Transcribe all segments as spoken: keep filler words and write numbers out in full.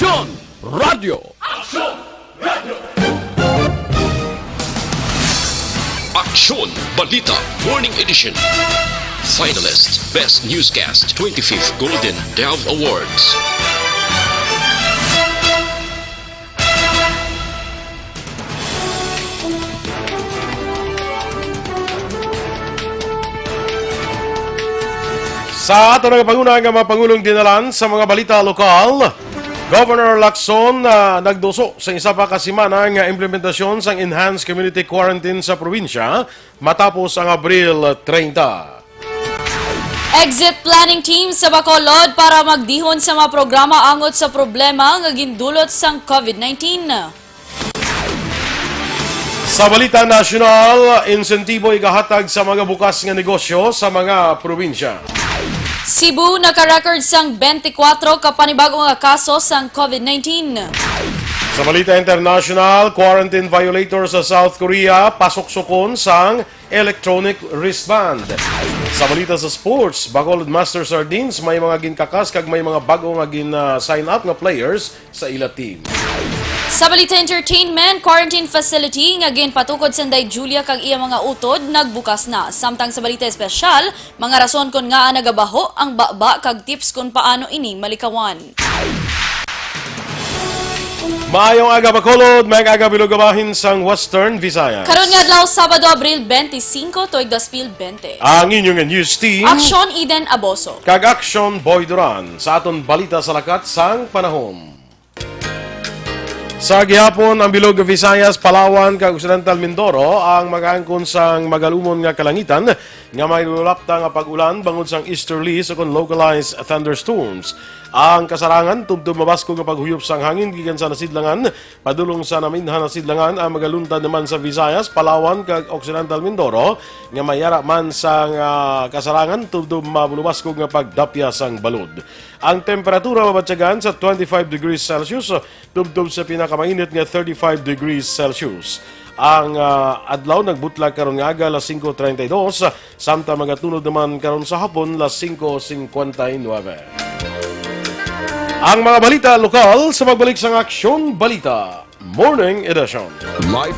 Aksyon Radio. Aksyon Balita Morning Edition. Finalist Best Newscast twenty-fifth Golden Dove Awards. Sa ato nga panguna nga mga pangulong dinalan sa mga balita lokal, Governor Lacson, ah, nagduso sa isa pa ka semana nga implementasyon sang enhanced community quarantine sa probinsya matapos ang Abril treinta. Exit planning team sa Bacolod para magdihon sa mga programa angot sa problema nga gindulot sang COVID nineteen. Sa balita nasyonal, insentibo igahatag sa mga bukas nga negosyo sa mga probinsya. Cebu naka-record sang twenty-four ka panibago nga kaso sang COVID nineteen. Sa balita international, quarantine violator sa South Korea pasuksukon sang electronic wristband. Sa balita sa sports, Bacolod Master Sardines may mga ginkakas kag may mga bag-o nga gin-, ah, sign up nga players sa ila team. Sa balita entertainment, quarantine facility nga ginpatukod si Inday Julia kag iya mga utod nagbukas na. Samtang sa balita espesyal, mga rason kon ngaa nagabaho ang baba kag tips kon paano ini malikawan. Maayong aga, Bacolod. Maayong aga, bilog nga bahin sang Western Visayas. Karon nga adlaw, Sabado, Abril twenty-five, tuig dos mil twenty. Ang inyo nga news team. Aksyon Eden Aboso. Kag Aksyon Boy Duran sa aton balita sa lakat sang panahon. Sa gihapon, ang Bilog Visayas, Palawan, kag Occidental Mindoro ang magaangkon sang magalumon nga kalangitan nga may lulapta nga pag-ulan bangod sang easterlies ukon localized thunderstorms. Ang kasarangan tubtob mabaskog nga paghuyop sang hangin gikan sa nasidlangan padulong sa naminhan nasidlangan ang magaluntad naman sa Visayas, Palawan, kag Occidental Mindoro nga may ara man sang, ah, kasarangan tubtob mabaskog nga pagdapya sang balod. Ang temperatura mabatyagan sa twenty-five degrees Celsius tubtob sa pinakamainit nga thirty-five degrees Celsius. Ang, ah, adlaw nagbutlag karon nga aga alas singko treinta y dos, samtang magatunod naman karon sa hapon alas singko singkwenta y nuebe. Ang mga balita lokal sa pagbalik sang Aksyon Balita Morning Edition. Live.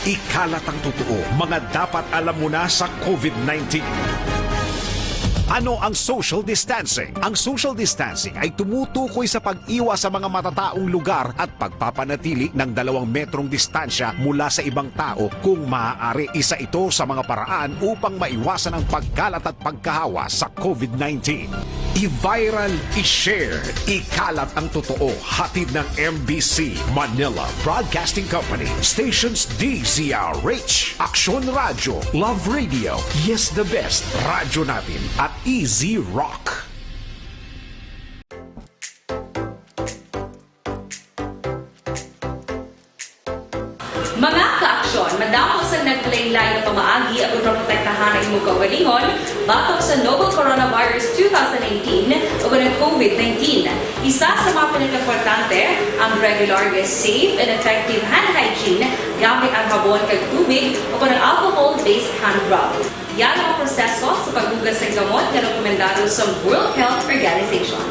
Ikalat ang totoo, mga dapat alam mo na sa COVID nineteen. Ano ang social distancing? Ang social distancing ay tumutukoy sa pag-iwas sa mga matataong lugar at pagpapanatili ng dalawang metrong distansya mula sa ibang tao kung maaari. Isa ito sa mga paraan upang maiwasan ang pagkalat at pagkahawa sa COVID nineteen. I-viral, i-share, ikalat ang totoo. Hatid ng M B C, Manila Broadcasting Company, stations D Z R H, Aksyon Radyo, Love Radio, Yes the Best, Radyo Natin, at Easy Rock. Mga kaaksyon, madamo sa naglain-lain nga pamaagi aron maprotektahan ang imong kaugalinggon batok sa novel coronavirus two thousand nineteen o ang COVID nineteen. Isa sa mga pinakaimportante ang regular nga safe and effective hand hygiene gamit ang habon kag tubig o ang alcohol-based hand rub. Yara ang proseso sa paghugas sa gamot nga rekomendado sa World Health Organization.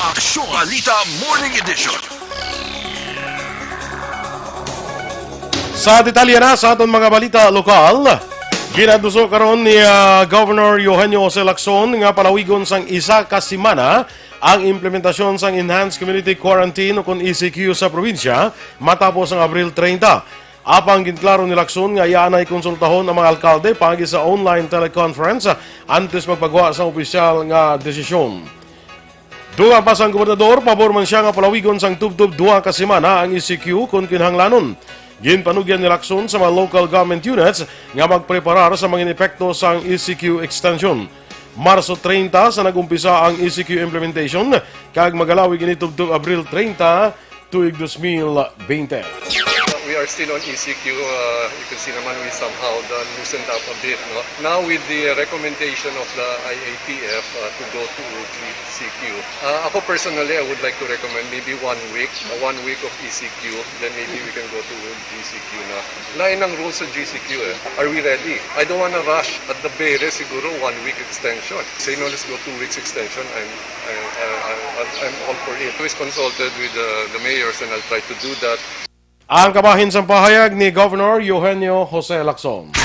Aksyon Balita Morning Edition. Sa detalye na sa aton mga balita lokal, ginaduso karon ni, ah, Governor Eugenio Jose Lacson nga palawigon sang isa ka semana ang implementasyon sang Enhanced Community Quarantine o kon E C Q sa probinsya matapos ang Abril treinta. Apang ginklaro ni Lacson nga iya anay konsultahon ang mga alkalde paagi sa online teleconference antes magpagwa sa opisyal nga desisyon. Dugang pa sang gobernador, pabor man sia nga palawigon sang tubtob duha ka semana ang E C Q kon kinahanglanon. Ginpanugyan ni Lacson sa mga local government units nga magpreparar sa mga epekto sang E C Q extension. Marso treinta sa nag-umpisa ang E C Q implementation, kag magalawig ini tubtob Abril treinta, tuig dos mil bente. We are still on E C Q. Uh, you can see naman we somehow done loosened up a bit, no? Now with the recommendation of the I A T F, uh, to go to G C Q. Uh, ako personally, I would like to recommend maybe one week, uh, one week of E C Q, then maybe we can go to G C Q na. Lain ang rules sa G C Q eh. Are we ready? I don't wanna rush at the bere siguro one week extension. Say no, let's go two weeks extension. I'm, I, I, I, I'm all for it. I was consulted with the, the mayors and I'll try to do that. Ang kabahin sang pahayag ni Governor Eugenio Jose Lacson.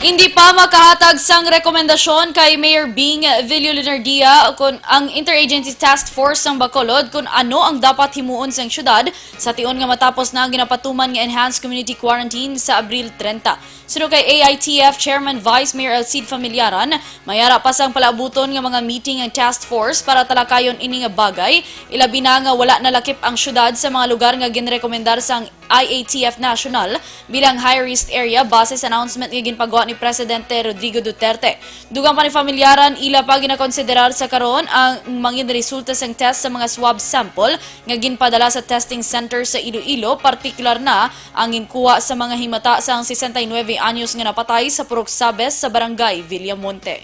Hindi pa makahatag sang rekomendasyon kay Mayor Bing Villo Leonardia kon ang Interagency Task Force sang Bacolod kon ano ang dapat himuon sang syudad sa tion nga matapos na ang ginapatuman nga enhanced community quarantine sa Abril treinta. Suno kay A I T F Chairman Vice Mayor El Cid Familiaran, may ara pa sang palaabuton nga mga meeting ang task force para talakayon ini nga bagay, ilabi na nga wala nalakip ang syudad sa mga lugar nga ginrekomendar sang I A T F National bilang high-risk area base sa announcement nga ginpagwa ni Presidente Rodrigo Duterte. Dugang pa ni Familiaran, ila pa ginakonsiderar sa karon ang mangin resulta sang test sa mga swab sample nga ginpadala sa testing center sa Iloilo, partikular na ang ginkuha sa mga himata sang sesenta y nuebe anyos nga napatay sa Purok Sabes sa Barangay Villamonte.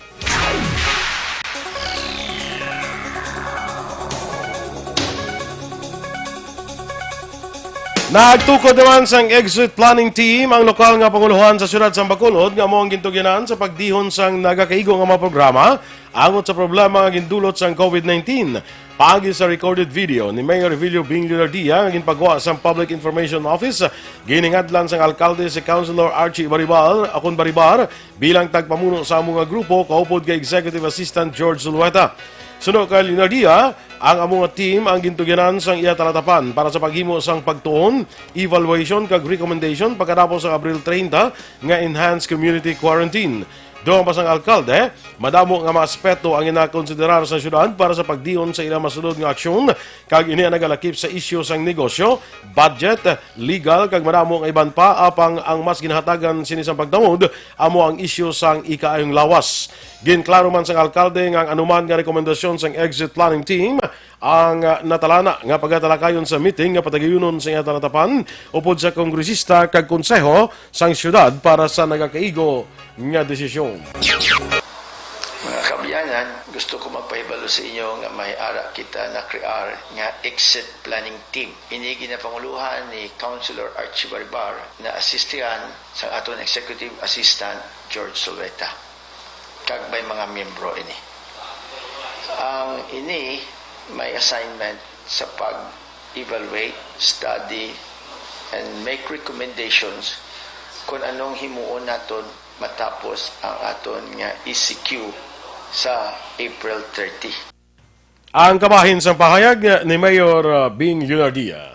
Nagtukod naman sang exit planning team ang lokal nga pangulohan sa siyudad sang Bacolod nga amo ang gintugyanan sa pagdihon sang nagakaigo nga mga programa angot sa problema nga gindulot sang COVID nineteen. Paagi sa recorded video ni Mayor Revilio Bing Leonardia nga ginpagwa sang Public Information Office, giningadlan sang alkalde si Councilor Archie Baribar, akon Baribar, bilang tagpamuno sa amo nga grupo kaupod kay Executive Assistant George Zulueta. Suno kay Leonardia, ang amo nga team ang gintugyanan sang iya talatapan para sa paghimo sang pagtuon, evaluation kag recommendation pagkatapos sang Abril treinta nga enhanced community quarantine. Dugang pa sang alkalde, madamo nga mga aspeto ang ginakonsiderar sa syudad para sa pagdihon sa ilang masulod nga aksyon, kag ini ang nagalakip sa isyu sang negosyo, budget, legal, kag madamo nga iban pa, apang ang mas ginahatagan sini sang pagtamod amo ang isyu sang ikaayong lawas. Ginklaro man sang alkalde nga ang anuman nga rekomendasyon sang exit planning team ang, ah, natalana nga pagatalakayon sa meeting nga patagayunon sa iya talatapan upod sa kongresista kag konseho sang siyudad para sa nagakaigo nga desisyon. Mga kaabyanan, gusto ko magpahibalo sa inyo nga may ara kita nakrear nga exit planning team. Ini ginapanguluhan ni Councilor Archie Baribar na asistihan sang aton Executive Assistant George Solveta. Kag may mga miyembro ini. Ang ini may assignment sa pag-evaluate, study, and make recommendations kung anong himuon naton matapos ang aton nga E C Q sa April thirty. Ang kabahin sang pahayag ni Mayor, uh, Bing Leonardia.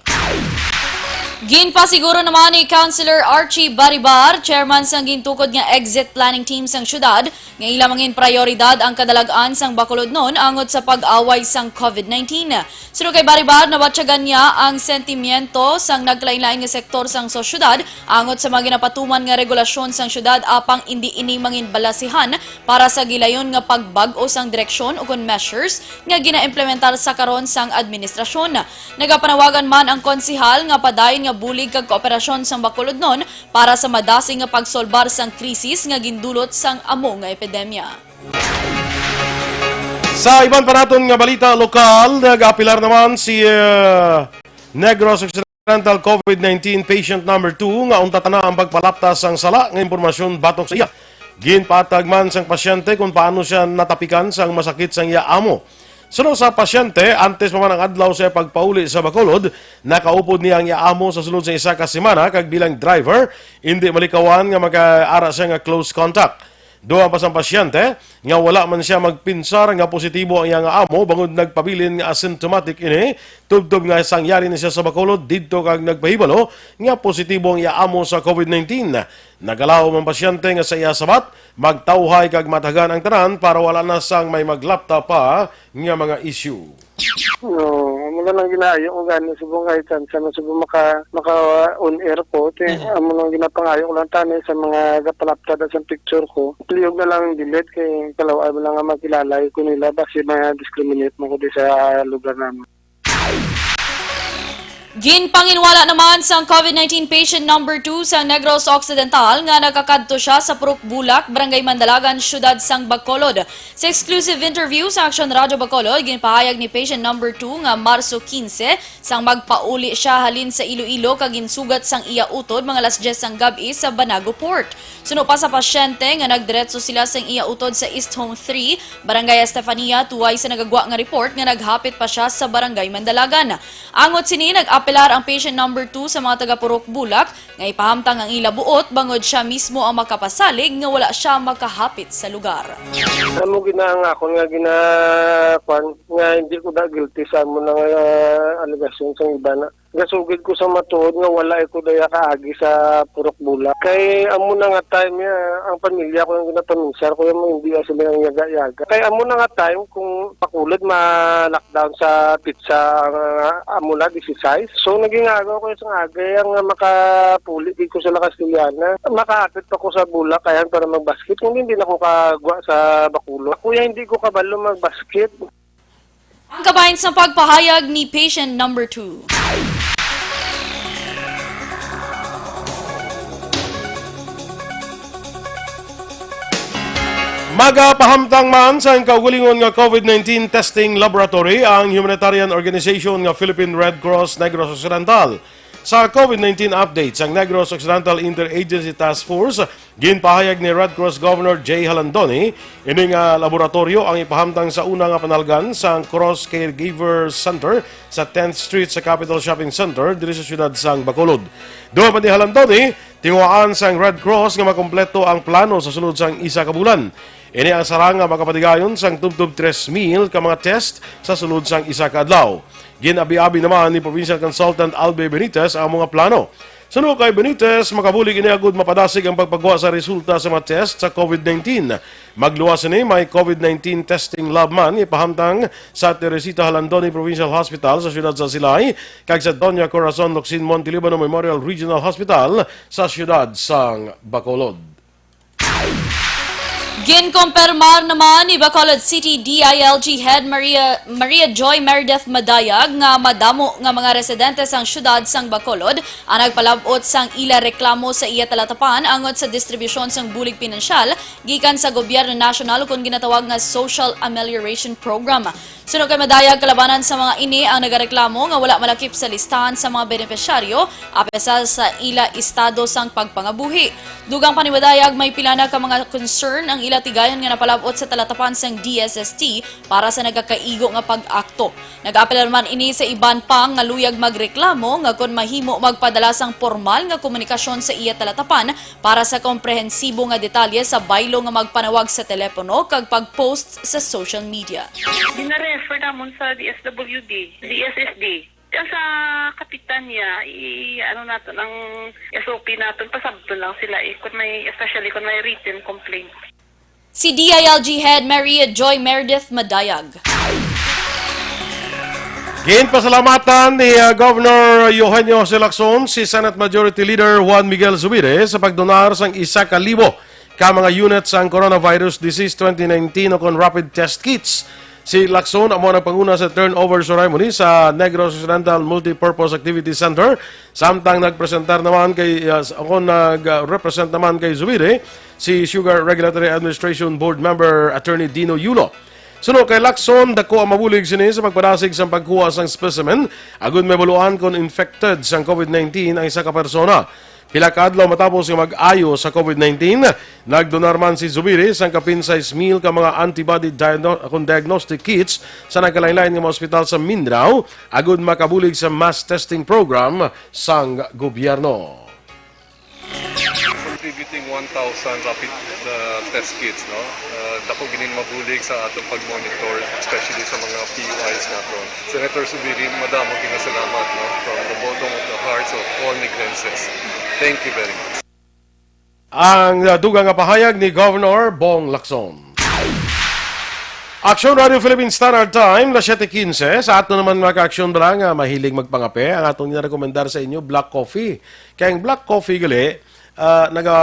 Ginpasiguro naman ni Councilor Archie Baribar, chairman sang gintukod nga exit planning team sang syudad, nga ila mangin prioridad ang kadalag-an sang Bacolodnon angot sa pag-away sang COVID nineteen. Suno kay Baribar, nabatyagan niya ang sentimiento sang nagkalainlain nga sektor sang sosyedad angot sa mga ginapatuman nga regulasyon sang syudad, apang indi ini mangin balasihan para sa gilayon nga pagbag-o sang direksyon ukon measures nga ginaimplementar sa karon sang administrasyon. Nagapanawagan man ang konsehal nga padayon nga bulig kag kooperasyon sang Bacolodnon para sa madasig nga pagsolbar sang krisis nga gindulot sang amo nga epidemya. Sa iban pa naton nga balita lokal, nag-apilar naman si, uh, Negros Occidental COVID nineteen patient number two nga untatan na ang pagpalapta sang sala nga impormasyon batok sa iya. Ginpatag man sang pasyente kung paano siya natapikan sang masakit sang iya amo. Suno sa pasyente, antes pa man ang adlaw sa iya pagpauli sa Bacolod, nakaupod niya ang iya amo sa sulod sa isa ka semana kag bilang driver, indi malikawan nga makaara siya nga close contact. Duha pa sang pasyente nga wala man siya magpinsar nga positibo ang iya nga amo bangod nagpabilin nga asymptomatic ini, tubtob nga sang yari na siya sa Bacolod didto kag nagpahibalo nga positibo ang iya amo sa COVID nineteen. Nagalaom ang pasyente nga sa iya sabat, magtawhay kag matagan ang tanan para wala na sang may maglapta pa nga mga issue. No, amo na lang ginaayo ko gani subong kay chance na subong maka maka on air ko. Ti, amo lang ginapangayo ko lang tani sa mga gapalapta da sa picture ko. Liyog na lang delete kay kalaw-an mo lang nga makilala ko nila basi ma-discriminate mo ko di sa lugar namin. Ginpanginwala naman sang COVID nineteen patient number two sa Negros Occidental nga nakakadto siya sa Purok Bulak, Barangay Mandalagan, Siyudad sang Bacolod. Sa exclusive interview sa Action Radio Bacolod, ginpahayag ni patient number two nga Marso quince sang magpauli siya halin sa Iloilo kag ginsugat sang iya utod mga alas diyes sang gab-i sa Banago Port. Suno pa sa pasyente nga nagdiretso sila sang iya utod sa East Home three, Barangay Estefania, tuway sa nagagwa nga report nga naghapit pa siya sa Barangay Mandalagan. Angot sini, nag-apelar ang patient number two sa mga taga Purok Bulak nga ipahamtang ang ila buot bangod siya mismo ang makapasalig nga wala siya makahapit sa lugar. Amo ginahangakon nga gina kwan nga hindi ko na guilty sa amo na nga alegasyon sang iba na. Gasugid ko sa matuod nga wala ko daya kaagi sa Purok Bulak. Kay amo na nga time ya, ang pamilya ko yung ginapaminsar ko yung hindi sila ang yaga-yaga. Kay amo na nga time kung pakulod ma-lockdown sa pitsa nga amo na disisais. So naging agaw ko sa agay ang makapuli gid ko sa La Castellana. Makahapit pa ko sa Bulak ayan para magbasket kung hindi na ko kagwa sa Bacolod. Ako ya hindi ko kabalo magbasket. Ang kabahin sang pagpahayag ni patient number two. Magapahamtang man sang kaugalingon nga COVID nineteen testing laboratory ang humanitarian organization nga Philippine Red Cross Negros Occidental. Sa COVID nineteen update sang Negros Occidental Interagency Task Force, ginpahayag ni Red Cross Governor Jay Halandoni ini nga laboratoryo ang ipahamtang sa una nga panalgan sang Cross Caregiver Center sa tenth Street sa Capital Shopping Center diri sa siyudad sang Bacolod. Duha pa ni Halandoni, tinguhaan sang Red Cross nga makompleto ang plano sa sulod sang isa ka bulan. Ini ang sarang nga makapatigayon sang tubtob tres mil ka mga test sa sulod sang isa ka adlaw. Gin-abi-abi naman ni Provincial Consultant Albe Benitez ang mga plano. Suno kay Benitez, makabulig ini agud mapadasig ang pagpagwa sa resulta sa mga test sa COVID nineteen. Magluwas sini, may COVID nineteen testing lab man ipahamtang sa Teresita Halandoni Provincial Hospital sa siyudad sa Silay kag sa Doña Corazon Locsin Montelibano Memorial Regional Hospital sa siyudad sang Bacolod. Ginkompermar naman ni Bacolod City D I L G Head Maria, Maria Joy Meredith Madayag nga madamo nga mga residente sang siyudad sang Bacolod ang nagpalab-ot sang ila reklamo sa iya talatapan angot sa distribusyon sang bulig pinansyal gikan sa gobyerno nasyonal kon ginatawag nga Social Amelioration Program. Suno kay Madayag, kalabanan sa mga ini ang nagareklamo nga wala malakip sa listahan sa mga benepisyaryo apesar sa ila estado sang pagpangabuhi. Dugang pa ni Madayag, may pila na ka mga concern ang ila tigayon nga napalab-ot sa talatapan sang D S S T para sa nagakaigo nga pag-akto. Nag-apel man ini sa iban pa nga luyag magreklamo nga kon mahimo magpadala sang pormal nga komunikasyon sa iya talatapan para sa komprehensibo nga detalye sa baylo nga magpanawag sa telepono kag pag-post sa social media. Gina-refer namon sa D S W D, D S S D. Kaya sa kapitan niya, i-ano naton ang S O P naton, pasabton lang sila eh, kung may, especially kung may written complaint. Si D I L G Head Maria Joy Meredith Madayag. Ginpasalamatan ni uh, Governor Eugenio Jose Lacson si Senate Majority Leader Juan Miguel Zubiri sa pagdonar sang isa ka libo ka mga unit sang Coronavirus Disease twenty nineteen o kon rapid test kits. Si Lacson amo ang nagpanguna sa turnover ceremony sa Negros Occidental Multipurpose Activity Center, samtang nagpresentar naman kay uh, o kon nag-represent naman kay Zubiri si Sugar Regulatory Administration Board Member Attorney Dino Yulo. Suno kay Lacson, dako ang mabulig sini sa pagpadasig sang pagkuha sang specimen agud mabaluan kon infected sang COVID nineteen ang isa ka persona. Pila ka adlaw matapos nga mag-ayo sa COVID nineteen, nagdonar man si Zubiri sang kapin sais mil ka mga antibody diagno- kon diagnostic kits sa nagkalain-lain nga mga ospital sa Mindanao agud makabulig sa mass testing program sang gobyerno. Contributing one Thousand rapid uh, test kits, no? Uh, dako gini mabulig sa atong pag-monitor, especially sa mga P U Is nato. Senator Subiri, madamo ginasalamat, no? From the bottom of the hearts of all Negrenses. Thank you very much. Ang uh, dugang nga pahayag ni Governor Bong Lacson. Aksyon Radio Philippine Standard Time, las siete quince. Sa ato naman mga ka-aksyon bala nga mahilig magpangape, ang atong ginarekomendar sa inyo, black coffee. Kay ang black coffee gali, ah, naga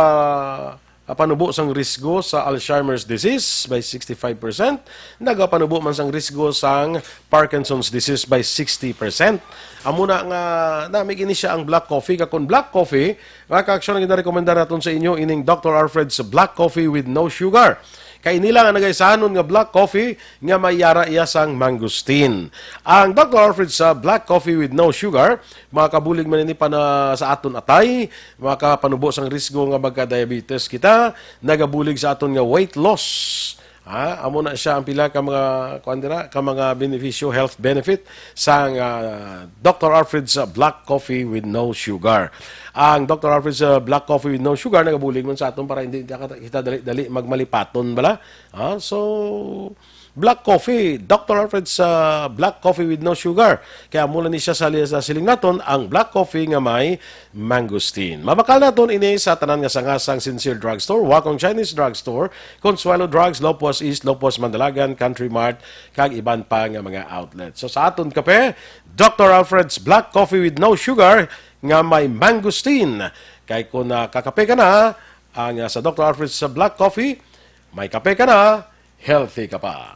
ah, panubo sang risgo sa Alzheimer's disease by sixty-five percent, nagapanubo man sang risgo sang Parkinson's disease by sixty percent. Amo na nga nami gini siya ang black coffee. Kag kon black coffee, mga ka-aksyon, ang ginarekomendar naton sa inyo ining Doctor Alfred's Black Coffee with No Sugar. Kay ini lang ang nagaisanon nga black coffee nga may yara iya sang mangosteen. Ang Doctor Alfred's uh, Black Coffee with No Sugar, makabulig man ini pana sa aton atay, makapanubo sang risgo nga magka-diabetes kita, nagabulig sa aton nga weight loss. Ha? Amo na siya ang pila ka mga, kuwan dira, ka mga benepisyo, health benefit sang uh, Doctor Alfred's uh, Black Coffee with No Sugar. Ang Doctor Alfred's uh, Black Coffee with No Sugar nagabulig man sa aton para hindi kita, kita dali-dali magmalipaton bala. Ha? So, black coffee, Doctor Alfred's uh, Black Coffee with No Sugar. Kaya mula ni siya sa, sa siling naton ang black coffee nga may mangosteen. Mabakal naton ini sa tanan nga sanga sang Sincere Drugstore, Wakong Chinese Drugstore, Consuelo Drugs, Lopos East, Lopos Mandalagan, Country Mart, kag iban pa nga mga outlet. So sa aton kape, Doctor Alfred's Black Coffee with No Sugar nga may mangosteen. Kay kung nakakape ka na, ang uh, sa Doctor Alfred's Black Coffee, may kape ka na, healthy ka pa.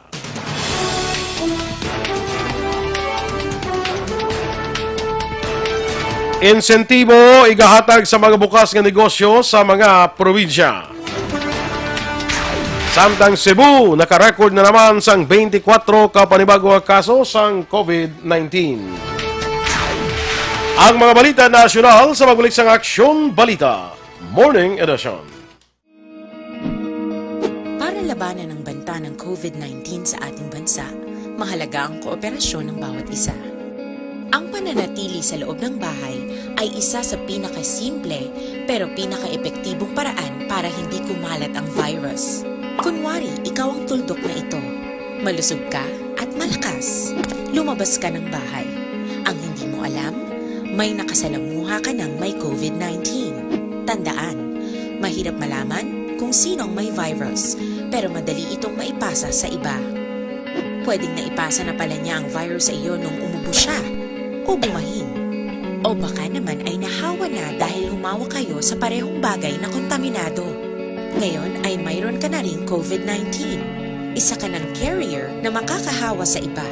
Insentibo igahatag sa mga bukas nga negosyo sa mga probinsya. Samtang Cebu, naka-record na naman sang twenty-four ka panibago nga kaso sang COVID nineteen. Ang mga balita nasyonal sa pagbalik sang Aksyon Balita Morning Edition. Para labanan ang banta ng COVID nineteen sa ating bansa, mahalaga ang kooperasyon ng bawat isa. Ang pananatili sa loob ng bahay ay isa sa pinakasimple pero pinakaepektibong paraan para hindi kumalat ang virus. Kunwari, ikaw ang tuldok na ito. Malusog ka at malakas. Lumabas ka ng bahay. Ang hindi mo alam, may nakasalamuha ka ng may COVID nineteen. Tandaan, mahirap malaman kung sino ang may virus, pero madali itong maipasa sa iba. Pwedeng naipasa na pala niya ang virus sa iyo nung umubo siya, o bumahin. O baka naman ay nahawa na dahil humawa kayo sa parehong bagay na kontaminado. Ngayon ay mayroon ka na ring COVID nineteen. Isa ka ng carrier na makakahawa sa iba.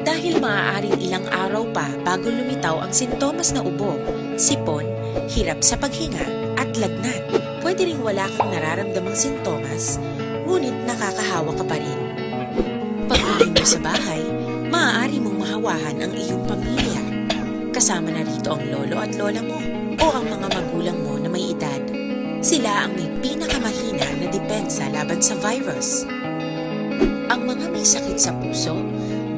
Dahil maaaring ilang araw pa bago lumitaw ang sintomas na ubo, sipon, hirap sa paghinga, at lagnat. Pwede ring wala kang nararamdamang sintomas, ngunit nakakahawa ka pa rin. Pag-uwi mo sa bahay, maaari mong mahawahan ang iyong pamilya. Kasama na rito ang lolo at lola mo o ang mga magulang mo na may edad. Sila ang may pinakamahina na depensa laban sa virus. Ang mga may sakit sa puso,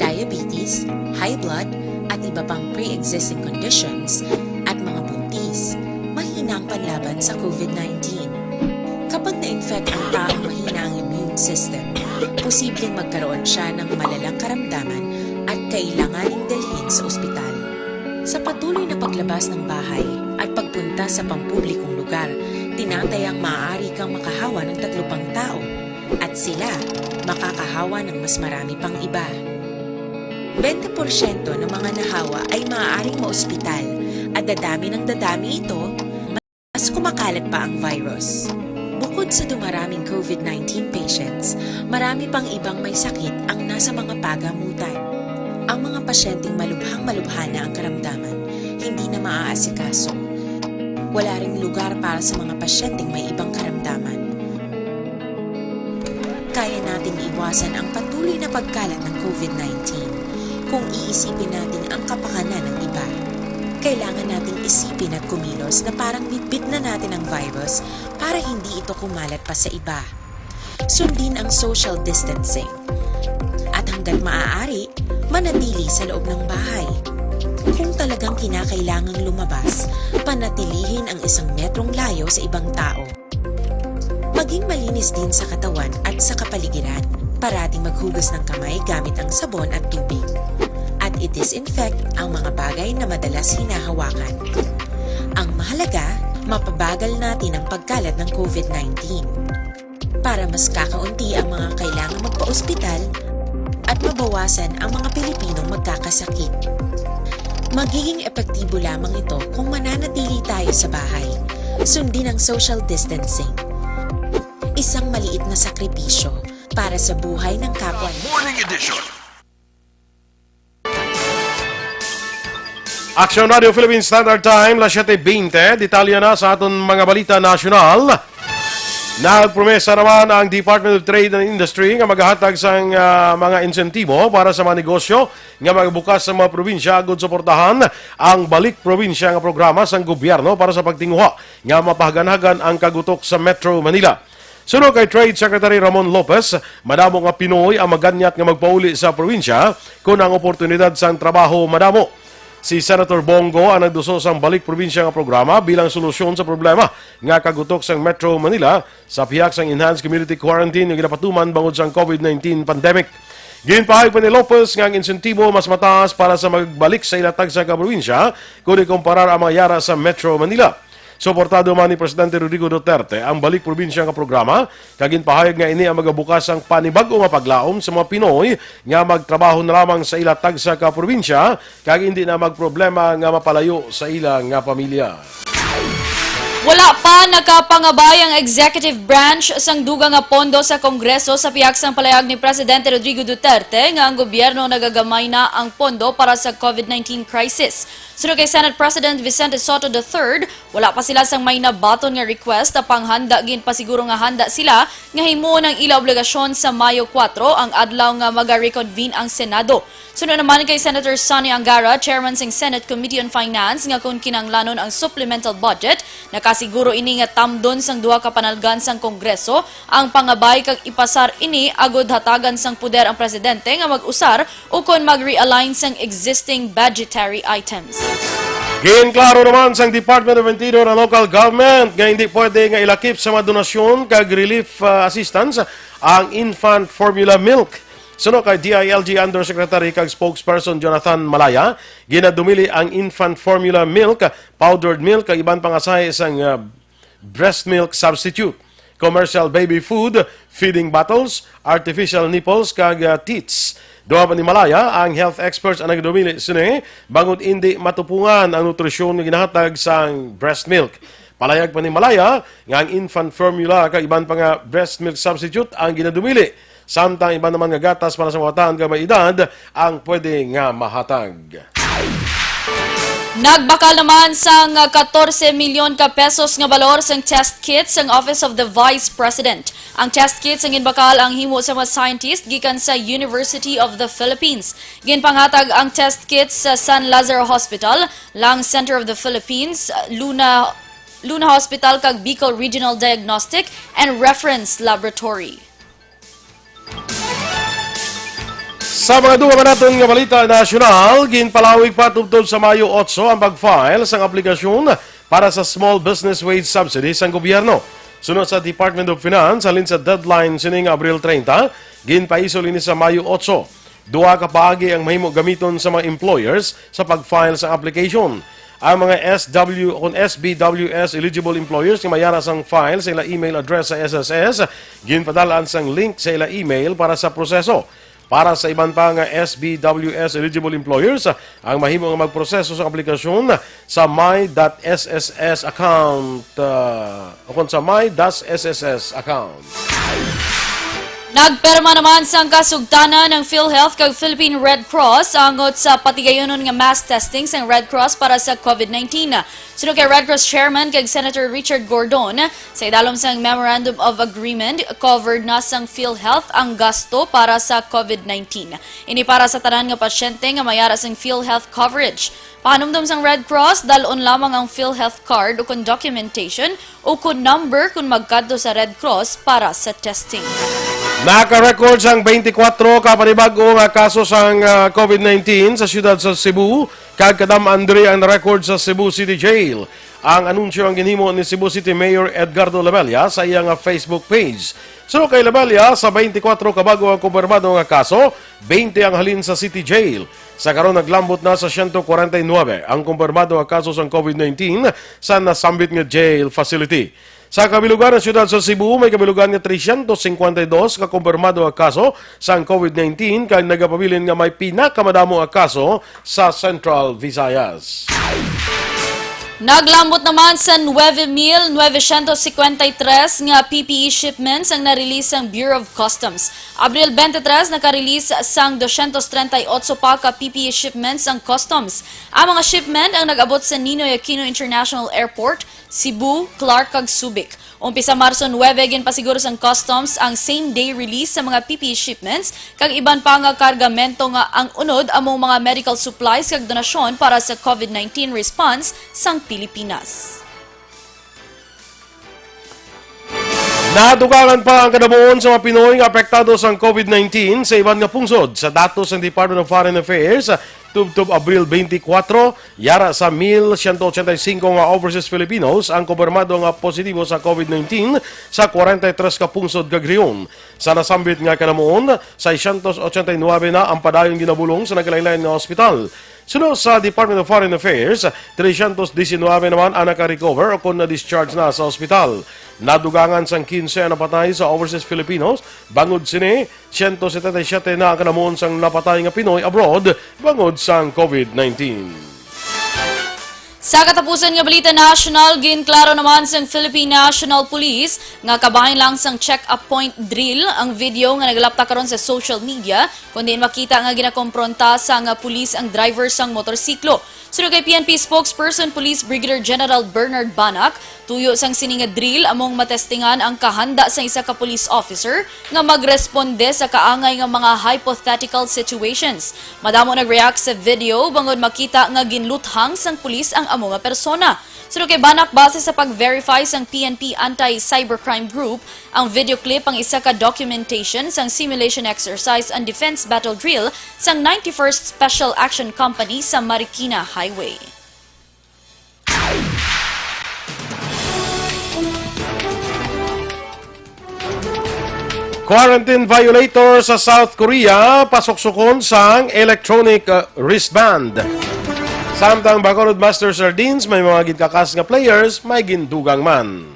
diabetes, high blood, at iba pang pre-existing conditions, at mga buntis, mahina ang panlaban sa COVID nineteen. Kapag na-infect ang taong mahina ang immune system, posibleng magkaroon siya ng malalang karamdaman at kailanganing dalhin sa ospital. Sa patuloy na paglabas ng bahay at pagpunta sa pampublikong lugar, tinatayang maaari kang makahawa ng tatlo pang tao at sila makakahawa ng mas marami pang iba. Bente porsyento ng mga nahawa ay maaaring maospital at dadami ng dadami ito, mas kumakalat pa ang virus. Bukod sa dumaraming COVID nineteen patients, marami pang ibang may sakit ang nasa mga pagamutan. Ang mga pasyenteng malubhang-malubha na ang karamdaman, hindi na maaasikaso. Wala ring lugar para sa mga pasyenteng may ibang karamdaman. Kaya nating iwasan ang patuloy na pagkalat ng COVID nineteen kung iisipin natin ang kapakanan ng iba. Kailangan nating isipin at kumilos na parang bitbit na natin ang virus para hindi ito kumalat pa sa iba. Sundin ang social distancing. At hanggat maaari, manatili sa loob ng bahay. Kung talagang kinakailangang lumabas, panatilihin ang isang metrong layo sa ibang tao. Maging malinis din sa katawan at sa kapaligiran. Parating maghugas ng kamay gamit ang sabon at tubig. At i-disinfect ang mga bagay na madalas hinahawakan. Ang mahalaga, mapabagal natin ang pagkalat ng COVID nineteen. Para mas kakaunti ang mga kailangang magpa-ospital at mabawasan ang mga Pilipinong magkakasakit. Magiging epektibo lamang ito kung mananatili tayo sa bahay. Sundin ang social distancing. Isang maliit na sakripisyo para sa buhay ng kapwa. Morning Edition. Action Radio Philippine Standard Time, las siete veinte. Detalye na sa aton mga balita nasyonal. Nagpromesa naman ang Department of Trade and Industry nga maghatag sang ah, mga insentibo para sa mga negosyo nga magbukas sa mga probinsya agud suportahan ang Balik Probinsya nga programa sang gobyerno para sa pagtinguha nga mapahaganhagan ang kagutok sa Metro Manila. Suno kay Trade Secretary Ramon Lopez, madamo nga Pinoy ang maganyat nga magpauli sa probinsya kon ang oportunidad sang trabaho madamo. Si Senator Bong Go ang nagduso sang Balik Probinsya nga programa bilang solusyon sa problema nga kagutok sang Metro Manila sa pihak sang enhanced community quarantine nga ginapatuman bangod sang COVID nineteen pandemic. Ginpahayag pa ni Lopez nga ang insentibo mas mataas para sa magbalik sa ila tagsa ka probinsya kon ikumparar ang mga yara sa Metro Manila. Suportado man ni Presidente Rodrigo Duterte ang Balik Probinsya nga programa, kag ginpahayag nga ini ang magabukas sang panibag-o nga paglaom sa mga Pinoy nga magtrabaho na lamang sa ila tagsa ka probinsya kag indi na magproblema nga mapalayo sa ila nga pamilya. Wala pa nakapangabay ang executive branch sang dugang nga pondo sa Kongreso sa pihak sang palayag ni Presidente Rodrigo Duterte nga ang gobyerno nagagamay na ang pondo para sa COVID nineteen crisis. Suno kay Senate President Vicente Sotto the third, wala pa sila sang may nabaton nga request, apang handa ginpasiguro nga handa sila nga himuon ang ila obligasyon sa Mayo kuwatro, ang adlaw nga maga-reconvene ang Senado. Suno naman kay Senator Sonny Angara, chairman sang Senate Committee on Finance, nga kon kinahanglanon ang supplemental budget, nakasiguro ini nga tamdon sang duha ka panalgan sang Kongreso ang pangabay kag ipasar ini agud hatagan sang poder ang presidente nga mag-usar ukon mag-realign sang existing budgetary items. Ginklaro naman sang Department of Interior ang local government nga hindi pwede nga ilakip sa mga donasyon kag relief ah, assistance ang infant formula milk. Suno kay D I L G Undersecretary kag Spokesperson Jonathan Malaya, ginadumili ang infant formula milk, powdered milk kag iban pang asahi sang ah, breast milk substitute, commercial baby food, feeding bottles, artificial nipples kag ah, teats. Duha pa ni Malaya ang health experts ang nagdumili sini bangod indi matupungan ang nutrisyon nga ginahatag sang breast milk. Palayag pa ni Malaya nga ang infant formula kag iban pa nga breast milk substitute ang ginadumili, samtang iban naman nga gatas para sa mga batan kag may edad ang pwede nga mahatag. Nagbakal naman sang katorse milyon ka pesos nga balor sang test kits ang Office of the Vice President. Ang test kits ang ginbakal ang himo sa mga scientist gikan sa University of the Philippines. Ginpanghatag ang test kits sa San Lazaro Hospital, Lung Center of the Philippines, Luna Luna Hospital kag Bicol Regional Diagnostic and Reference Laboratory. Sa mga dugang naton nga balita nasyonal, ginpalawig pa tubtob sa Mayo otso ang pag-file sang aplikasyon para sa Small Business Wage Subsidy sang gobyerno. Sunod sa Department of Finance, halin sa deadline sining Abril treinta, ginpaisol ini sa Mayo otso. Duha ka paagi ang mahimo gamiton sa mga employers sa pag-file sa application. Ang mga S W o kon S B W S eligible employers nga mayara sang file sa ila email address sa S S S, ginpadal-an sang link sa ila email para sa proseso. Para sa iban pa nga S B W S eligible employers, ang mahimo nga magproseso sa aplikasyon sa my dot S S S account ah, o kon sa my dot S S S account. Nagpirma naman sang kasugtanan ang PhilHealth kag Philippine Red Cross angot sa patigayunon nga mass testing sang Red Cross para sa COVID nineteen. Suno kay Red Cross Chairman kag Senator Richard Gordon, sa idalom sang Memorandum of Agreement, covered na sang PhilHealth ang gasto para sa COVID nineteen. Ini para sa tanan nga pasyente nga mayara sang PhilHealth coverage. Panumdom sang Red Cross, dal-on lamang ang PhilHealth card ukon documentation ukon number kon magkadto sa Red Cross para sa testing. Naka-record sang twenty-four ka panibag-o nga kaso sang ah, COVID nineteen sa siyudad sa Cebu, kag kadam-an diri ang na-record sa Cebu City Jail. Ang anunsyo ang ginhimo ni Cebu City Mayor Edgardo Labella sa iya nga Facebook page. Suno kay Labella, sa twenty-four ka bag-o ang kumpirmado nga kaso, twenty ang halin sa City Jail. Sa karon, naglambot na sa siyento kwarenta y nuebe ang kumpirmado nga kaso sang COVID nineteen sa nasambit nga jail facility. Sa kabilugan, ang siyudad sa Cebu may kabilugan nga trescientos cincuenta y dos ka kumpirmado nga kaso sang COVID nineteen, kag nagapabilin nga may pinakamadamo nga kaso sa Central Visayas. Naglambot naman sa nueve mil novecientos cincuenta y tres nga P P E shipments ang na-release sang Bureau of Customs. Abril twenty-three, naka-release sang doscientos treinta y ocho pa ka P P E shipments ang Customs. Ang mga shipment ang nag-abot sa Ninoy Aquino International Airport, Cebu, Clark, kag Subic. Umpisa Marso nuebe, ginpasiguro sang Customs ang same-day release sa mga P P E shipments kag iban pa nga kargamento nga ang unod amo mga medical supplies kag donasyon para sa COVID nineteen response sang Pilipinas. Nadugangan pa ang kadamuon sa mga Pinoy nga apektado sang COVID nineteen sa iban nga pungsod. Sa datos sang Department of Foreign Affairs, tubtob Abril twenty-four, yara sa mil siyento ochenta y cinco nga overseas Filipinos ang kumpirmado nga positibo sa COVID nineteen sa kwarenta y tres ka pungsod kag rehiyon. Sa nasambit nga kadamuon, seiscientos ochenta y nuebe na ang padayon ginabulong sa nagkalain-lain nga ospital. Suno sa Department of Foreign Affairs, trescientos diecinuebe naman ang naka-recover o kon na-discharge na sa ospital. Nadugangan sang quince ang napatay sa overseas Filipinos. Bangod sini, siyento setenta y siyete na ang kanamuon sang napatay nga Pinoy abroad bangod sang COVID nineteen. Sa katapusan nga balita nasyonal, ginklaro naman sang Philippine National Police nga kabahin lang sang check-up point drill ang video nga nagalapta karon sa social media, kon diin makita nga ginakompronta sang pulis ang driver sang motorsiklo. Suno kay P N P spokesperson Police Brigadier General Bernard Banac, tuyo sang sini nga drill among matestingan ang kahanda sang isa ka police officer nga magresponde sa kaangay nga mga hypothetical situations. Madamo nag-react sa video bangod makita nga ginluthang sang pulis ang amo nga persona. Suno kay Banac, base sa pag-verify sang P N P Anti-Cybercrime Group, ang video clip ang isa ka documentation sang simulation exercise and defense battle drill sang ninety-first Special Action Company sa Marikina Highway. Quarantine violator sa South Korea pasuksukon sang electronic, uh, wristband. Samtang Bacolod Master Sardines may mga ginkakas nga players, may gindugang man.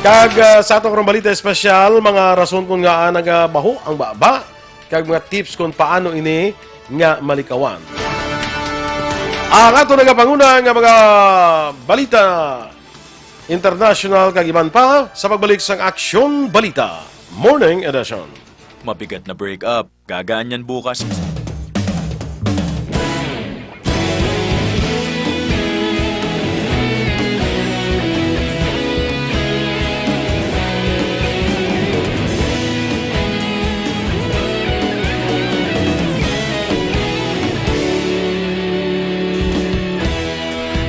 Kag, uh, sa ato karong balita espesyal, mga rason kon ngaa nagabaho ang baba, kag mga tips kon paano ini nga malikawan. Ang ato nagapanguna nga mga balita international kag iban pa sa pagbalik sang Aksyon Balita Morning Edition. Mabigat na break up. Gagaan yan bukas.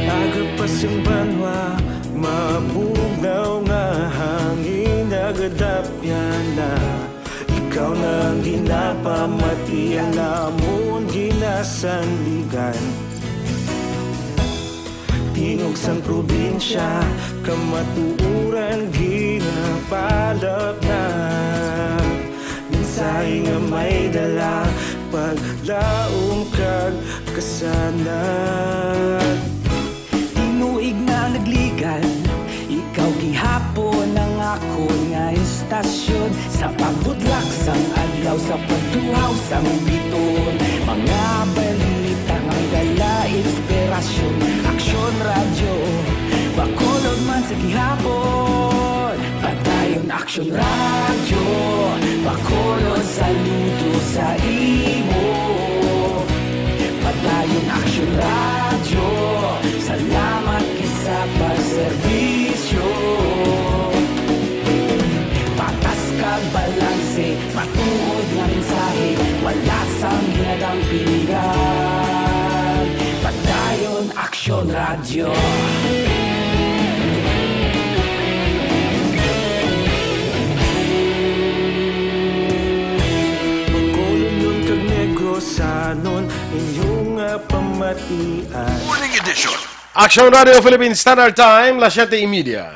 Agapas ang banwa, mabugnaw nga hangin, nagadapyan na. Ikaw na ang ginapamati, ang amon ginasandigan. Tingog sang probinsya, kamatuoran ginapalapnag. Mensahe nga may dala, paglaom kag kasanag. Tinuig na nagligad, ikaw gihapon ang akon nga istasyon. Sa pagbudlak sang adlaw, sa pagtuhaw sang biton, mga balita nga dala inspirasyon. Aksyon Radyo, Bacolod man sa gihapon. Padayon Aksyon Radyo, Bacolod, saludo sa imo. Padayon Aksyon Radyo, salamat gid sa pagserbisyo. Patas kag balanse, matuod nga mensahe, wala sang ginadampingan. Padayon Aksyon Radyo. Bacolodnon kag Negrosanon, inyo nga pamatian. Morning edition. Aksyon Radio Philippine Standard Time, las siete y media.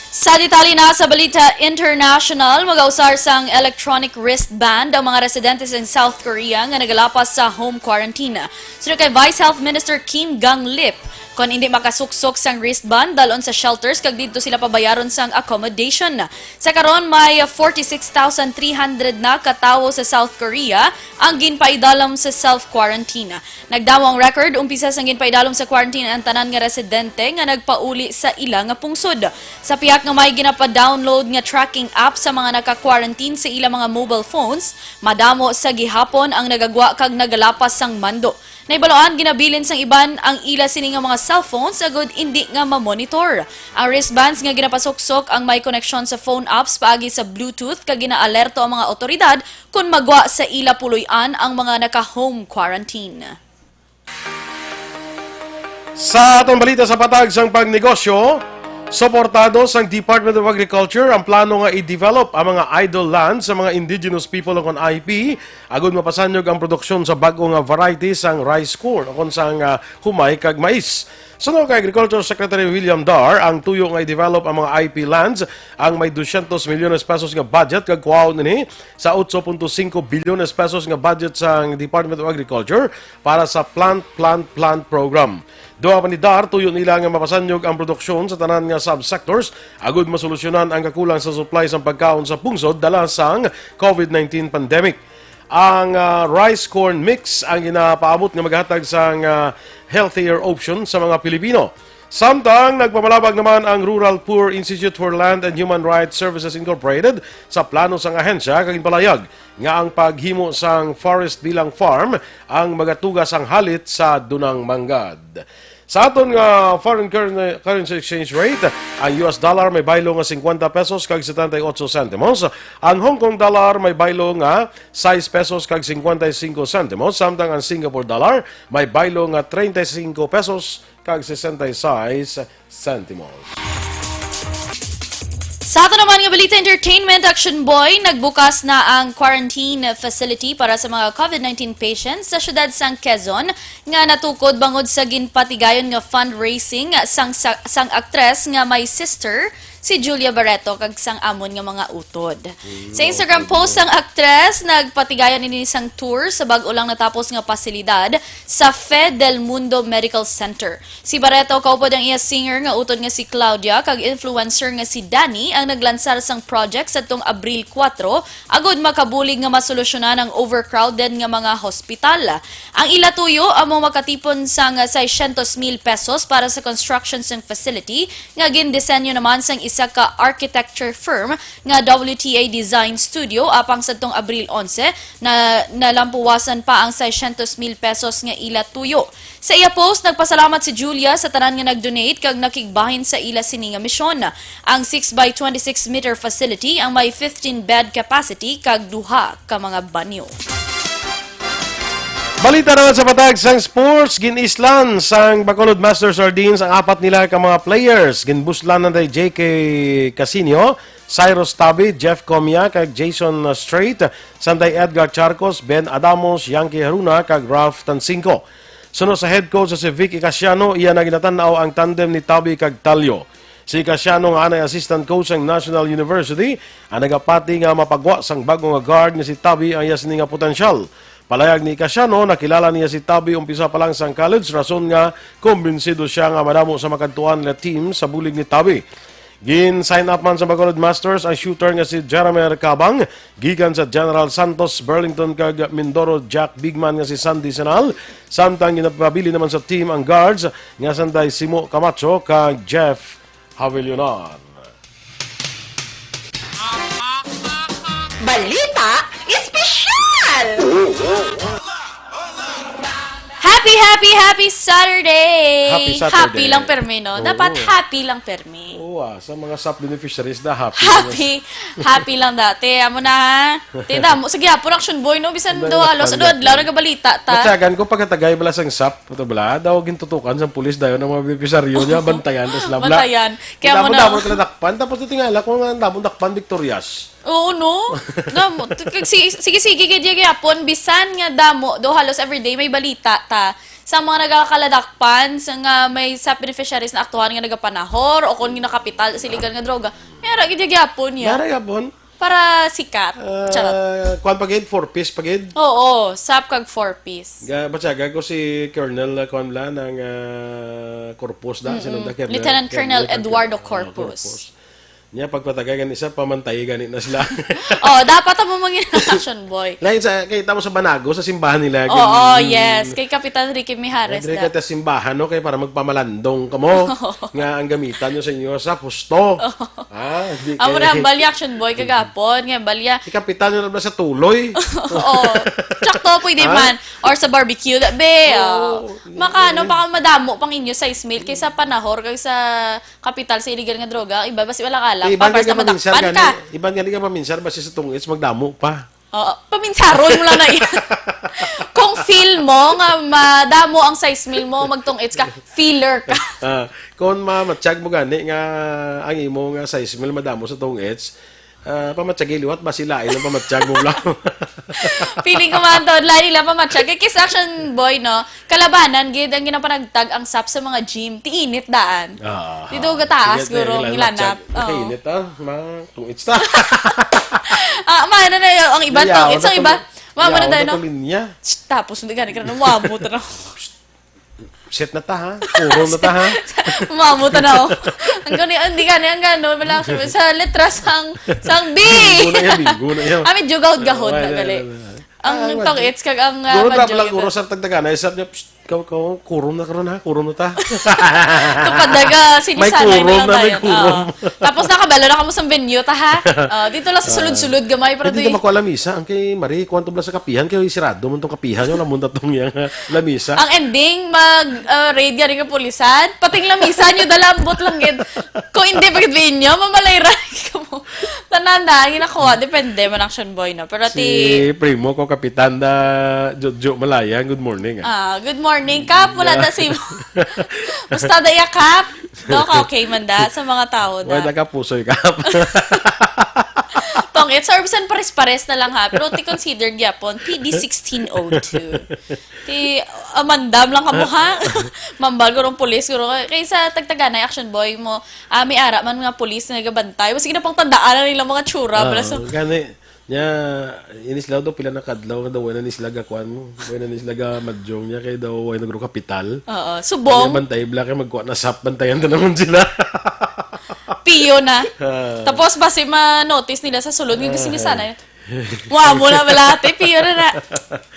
Sa detalye na sa balita international, mag-ausar sang electronic wristband ang mga residente sa South Korea nga nagalapas sa home quarantine. Suno kay Vice Health Minister Kim Gang Lip, kon hindi makasuksok sang wristband, dalon sa shelters kag didto sila pabayaron sang accommodation. Sa karon, may forty-six thousand three hundred na ka tawo sa South Korea ang ginpaidalom sa self-quarantine. Nagdamo ang record, umpisa sang ginpaidalom sa quarantine ang tanan nga residente nga nagpauli sa ila nga pungsod. Sa pihak nga may ginapa-download nga tracking app sa mga naka-quarantine sa ila mga mobile phones, madamo sa gihapon ang nagagwa kag nagalapas sang mando. Nahibaluan, ginabilin sang iban ang ila sini nga mga cellphones agud indi nga ma-monitor. Ang wristbands nga ginapasuksok ang may koneksyon sa phone apps paagi sa Bluetooth kag ginaalerto ang mga awtoridad kon magwa sa ila puloy-an ang mga naka-home quarantine. Sa atong balita sa patag sang pagnegosyo, suportado sang Department of Agriculture ang plano nga i-develop ang mga idle land sa mga indigenous people o kon I P agud mapasanyog ang produksyon sa bag-o nga variety sang rice corn o kon sang, ah, humay kag mais. Suno kay Agriculture Secretary William Dar, ang tuyo nga i-develop ang mga I P lands ang may dosyentos milyones pesos nga budget kag kuhaon ini sa otso punto singko bilyones pesos nga budget sang Department of Agriculture para sa Plant, Plant, Plant Program. Duha pa ni Dar, tuyo nila nga mapasanyog ang produksyon sa tanan nga subsectors agud masolusyonan ang kakulang sa supply sang pagkaon sa pungsod dala sang COVID nineteen pandemic. Ang, ah, rice corn mix ang ginapaabot nga maghatag sang, ah, healthier option sa mga Pilipino. Samtang nagpamalabag naman ang Rural Poor Institute for Land and Human Rights Services Incorporated sa plano sang ahensya kag ginpalayag nga ang paghimo sang forest bilang farm ang magatuga sang halit sa Dunang Manggad. Sa aton nga foreign curren-, currency exchange rate, ang U S dollar may baylo nga singkwenta pesos kag setenta y ocho sentimos, ang Hong Kong dollar may baylo nga sais pesos kag singkwenta y singko sentimos, samtang ang Singapore dollar may baylo nga treinta y singko pesos kag sesenta y seis sentimos. Sa ato naman nga balita entertainment, Action Boy, nagbukas na ang quarantine facility para sa mga COVID nineteen patients sa siyudad sang Quezon nga natukod bangod sa ginpatigayon nga fundraising sang, sa, sang aktres nga may sister, si Julia Barreto, kag sang amon nga mga utod. Sa Instagram post sang aktres, nagpatigayon ini sang tour sa bag-o lang natapos nga pasilidad sa Fe del Mundo Medical Center. Si Barreto kaupod ang iya singer nga utod nga si Claudia kag influencer nga si Danny ang naglansar sang project sadtong Abril kuwatro agud makabulig nga masolusyonan ang overcrowded nga mga hospital. Ang ila tuyo amo makatipon sang seiscientos mil pesos para sa construction sang facility nga gindisenyo naman sang isa ka architecture firm nga W T A Design Studio apang sadtong Abril onse na nalampuwasan pa ang seiscientos mil pesos nga ila tuyo. Sa iya post, nagpasalamat si Julia sa tanan nga nag-donate kag nakigbahin sa ila sini nga misyon. Ang six by twenty-six meter facility ang may fifteen bed capacity kag duha ka mga banyo. Balita naman sa patag sang sports, gin-islan sang Bacolod Master Sardines ang apat nila ka mga players. Ginbuslan na day J K Casinio, Cyrus Tabi, Jeff Comia, kag Jason Strait, sanday Edgar Charcos, Ben Adamos, Yankee Haruna, kag Ralph Tansingco. Suno sa head coach sa si Vic Icasiano, iya na ginatan-aw ang tandem ni Tabi kag Talio. Si Icasiano nga anay assistant coach sang National University, ang nagapati nga mapagwa sang bag-o nga guard nga si Tabi ang iya sini nga potensyal. Palayag ni Icasiano, nakilala niya si Tabi umpisa pa lang sang college, rason nga kumbinsido siya nga madamo sa makadtuan nga team sa bulig ni Tabi. Gin-sign up man sa Bacolod Masters ang shooter nga si Jeremer Cabang, gikan sa General Santos, Burlington, kag Mindoro Jack big man nga si Sandy Senal, samtang ginapabilin naman sa team ang guards nga sanday Simo Camacho kag Jeff Javellonan. Balita Espesyal! Happy, happy, happy Saturday! Happy Saturday. Happy lang permi, no? Oo. Dapat happy lang permi. Oo, ah, sa mga sap beneficiaries na happy. Happy, happy lang dati. Amo na, ha? Te, damo. Sige, ah, production boy, no? Bisan do, halos, do adlaw, nagabalita ta. Natyagan ko, pagkatagay bala sang sap, puto bala, daw gintutukan sang pulis dayon ang mga beneficiaryo niya, bantayan, tas labla. Bantayan. Kaya mo na. Damo-damo sila dakpan, tapos ito nga, kung nga, damo dakpan, victorious. Oo, no? Damo. Sige, sige, sige, sige, gyapon, bisan nga damo, do halos everyday may balita ta. Sa mga nagakaladakpan, sa nga may SAP beneficiaries na aktuhan nga nagapanahor o kung ginakapital sa illegal nga droga, may ara gid gyapon niya. May ara gyapon? Para sikat. Charot. Ah, kuwan pa gid, four Ps pa gid? Oo, SAP kag four Ps. Ga-, batyaga ko si Colonel, ah, kuwan bala, ng, ah, Corpus da, Mm-mm. sino da, Colonel, Lieutenant Colonel Colonel Eduardo Corpus. Corpus. Nya, pagpatagay gani sa pamantay gani na sila. Oh, dapat mo mangin action, boy. Lain sa, kita mo sa Banago, sa simbahan nila, Oo, gin- yes. Kay Kapitan Ricky Mijares Andre da. Ka ta simbahan, no? Kay para magpamalandong ka mo. Nga ang gamitan nyo sa inyo sa pusto. Ha? Di Amo kay na ang balya, action, boy, kagapon. Nga balya. Si Kapitan nyo na sa tuloy. Oo. Tsakto, pwede Ha? man. Or sa barbecue, da, be. Oo. Oh. Maka, ano, baka madamo pang inyo size meal kaysa panahor, kaysa kapital sa illegal nga droga, iba basi wala ka lang pa, Iban basta nga paminsar madakpan gani, ka. Iban gani nga paminsar basi sa tungits, magdamo pa. Oo, paminsaron mo lang na iya. Kung feel mo nga madamo ang size meal mo, magtungits ka, feeler ka. Ah, kung mamatsyag mo gani nga ang imo nga size meal madamo sa tungits, ah, pamatyagi liwat basi lain ang pamatyag mo lang. Feeling ko man to, lain nila pamatyag. Kay Kiss Action Boy, no? Kalabanan gid ang ginapanagtag ang SAP sa mga gym. Ti init daan. Ah, Dito gataas, sige, guro, sige, ang lanap. Sige, Oo. Init, ah. Ma, tungits ta. Ah, maano na yun? Ang iba, Yayaw tungits, na ang iba. tong-, Mama na yayaw tayo, na no? tong linya. Shh, tapos, hindi gani ka na, wabo, tanaw. Set na ta, ha? Kurom na ta, ha? Wabo, tanaw. Ang gani, hindi gani, ang gano, wala siya. Sa letra sang, sang B. Bingo na yan, bingo na yan. Ah, medyo gahod-gahod Wala, na, gali. wala, wala. Ang Ah, tong wala. it's kag ang, ah, Guro, drop Banjo lang, guro, gid. Sa tagdagana, isab niya, "Psst, ikaw, ikaw, kurom na karon, ha? Kurom na ta." Kapag daga, May sinisanay kurom na lang na, may tayo. kurom. Oo. Tapos nakabalo na kamo sa venue, ta, ha? Oh, dito lang sa Ah. sulod-sulod, gamay, pero Hindi di na makuha lamisa. Ang kay Marie, kuwan to bala sa kapihan, kay sirado man tong kapihan, wala mo na tong yang, ah, lamisa. Ang ending, mag, ah, raid gani nga pulisan, pating lamisa nyo, dala ambot lang gid. Kung hindi, pagkadbiin nyo, mamalay-ray ka mo. Tanan na, ang ginakuha, depende man, action boy, no? Pero Si ti primo ko, Kapitan da Jojo Malaya, good morning, ah. Ah, good morning, Kap. Wala na si Basta da iya, Kap. No, ka okay man da sa mga tao da. Wala ka pusoy, Kap. Tong, it's or bisan pares-pares na lang, ha. Pero ti considered gyapon, P D sixteen oh two. Ti, ah, mandam lang kamo, ha? Mambal ko rong pulis, guro. Kay sa tagtaganay, action boy mo, ah, may ara man nga pulis na nagabantay. Mas ginapangtandaan na nila mga tsura. Ah, Bala sa gani, nya, inis lang daw pila na kadlaw nga daw wala ni sila gakuan mo. Wala ni sila gamadyong niya kay daw wala nagro kapital. Oo, subong. Kaya bantay bla kay magkuha na sap, bantayan to naman sila. Piyo na. Ah. Tapos basi ma-notice nila sa sulod nga gusto ni Ah. sana. Wa mo na bala, te, piyo na na.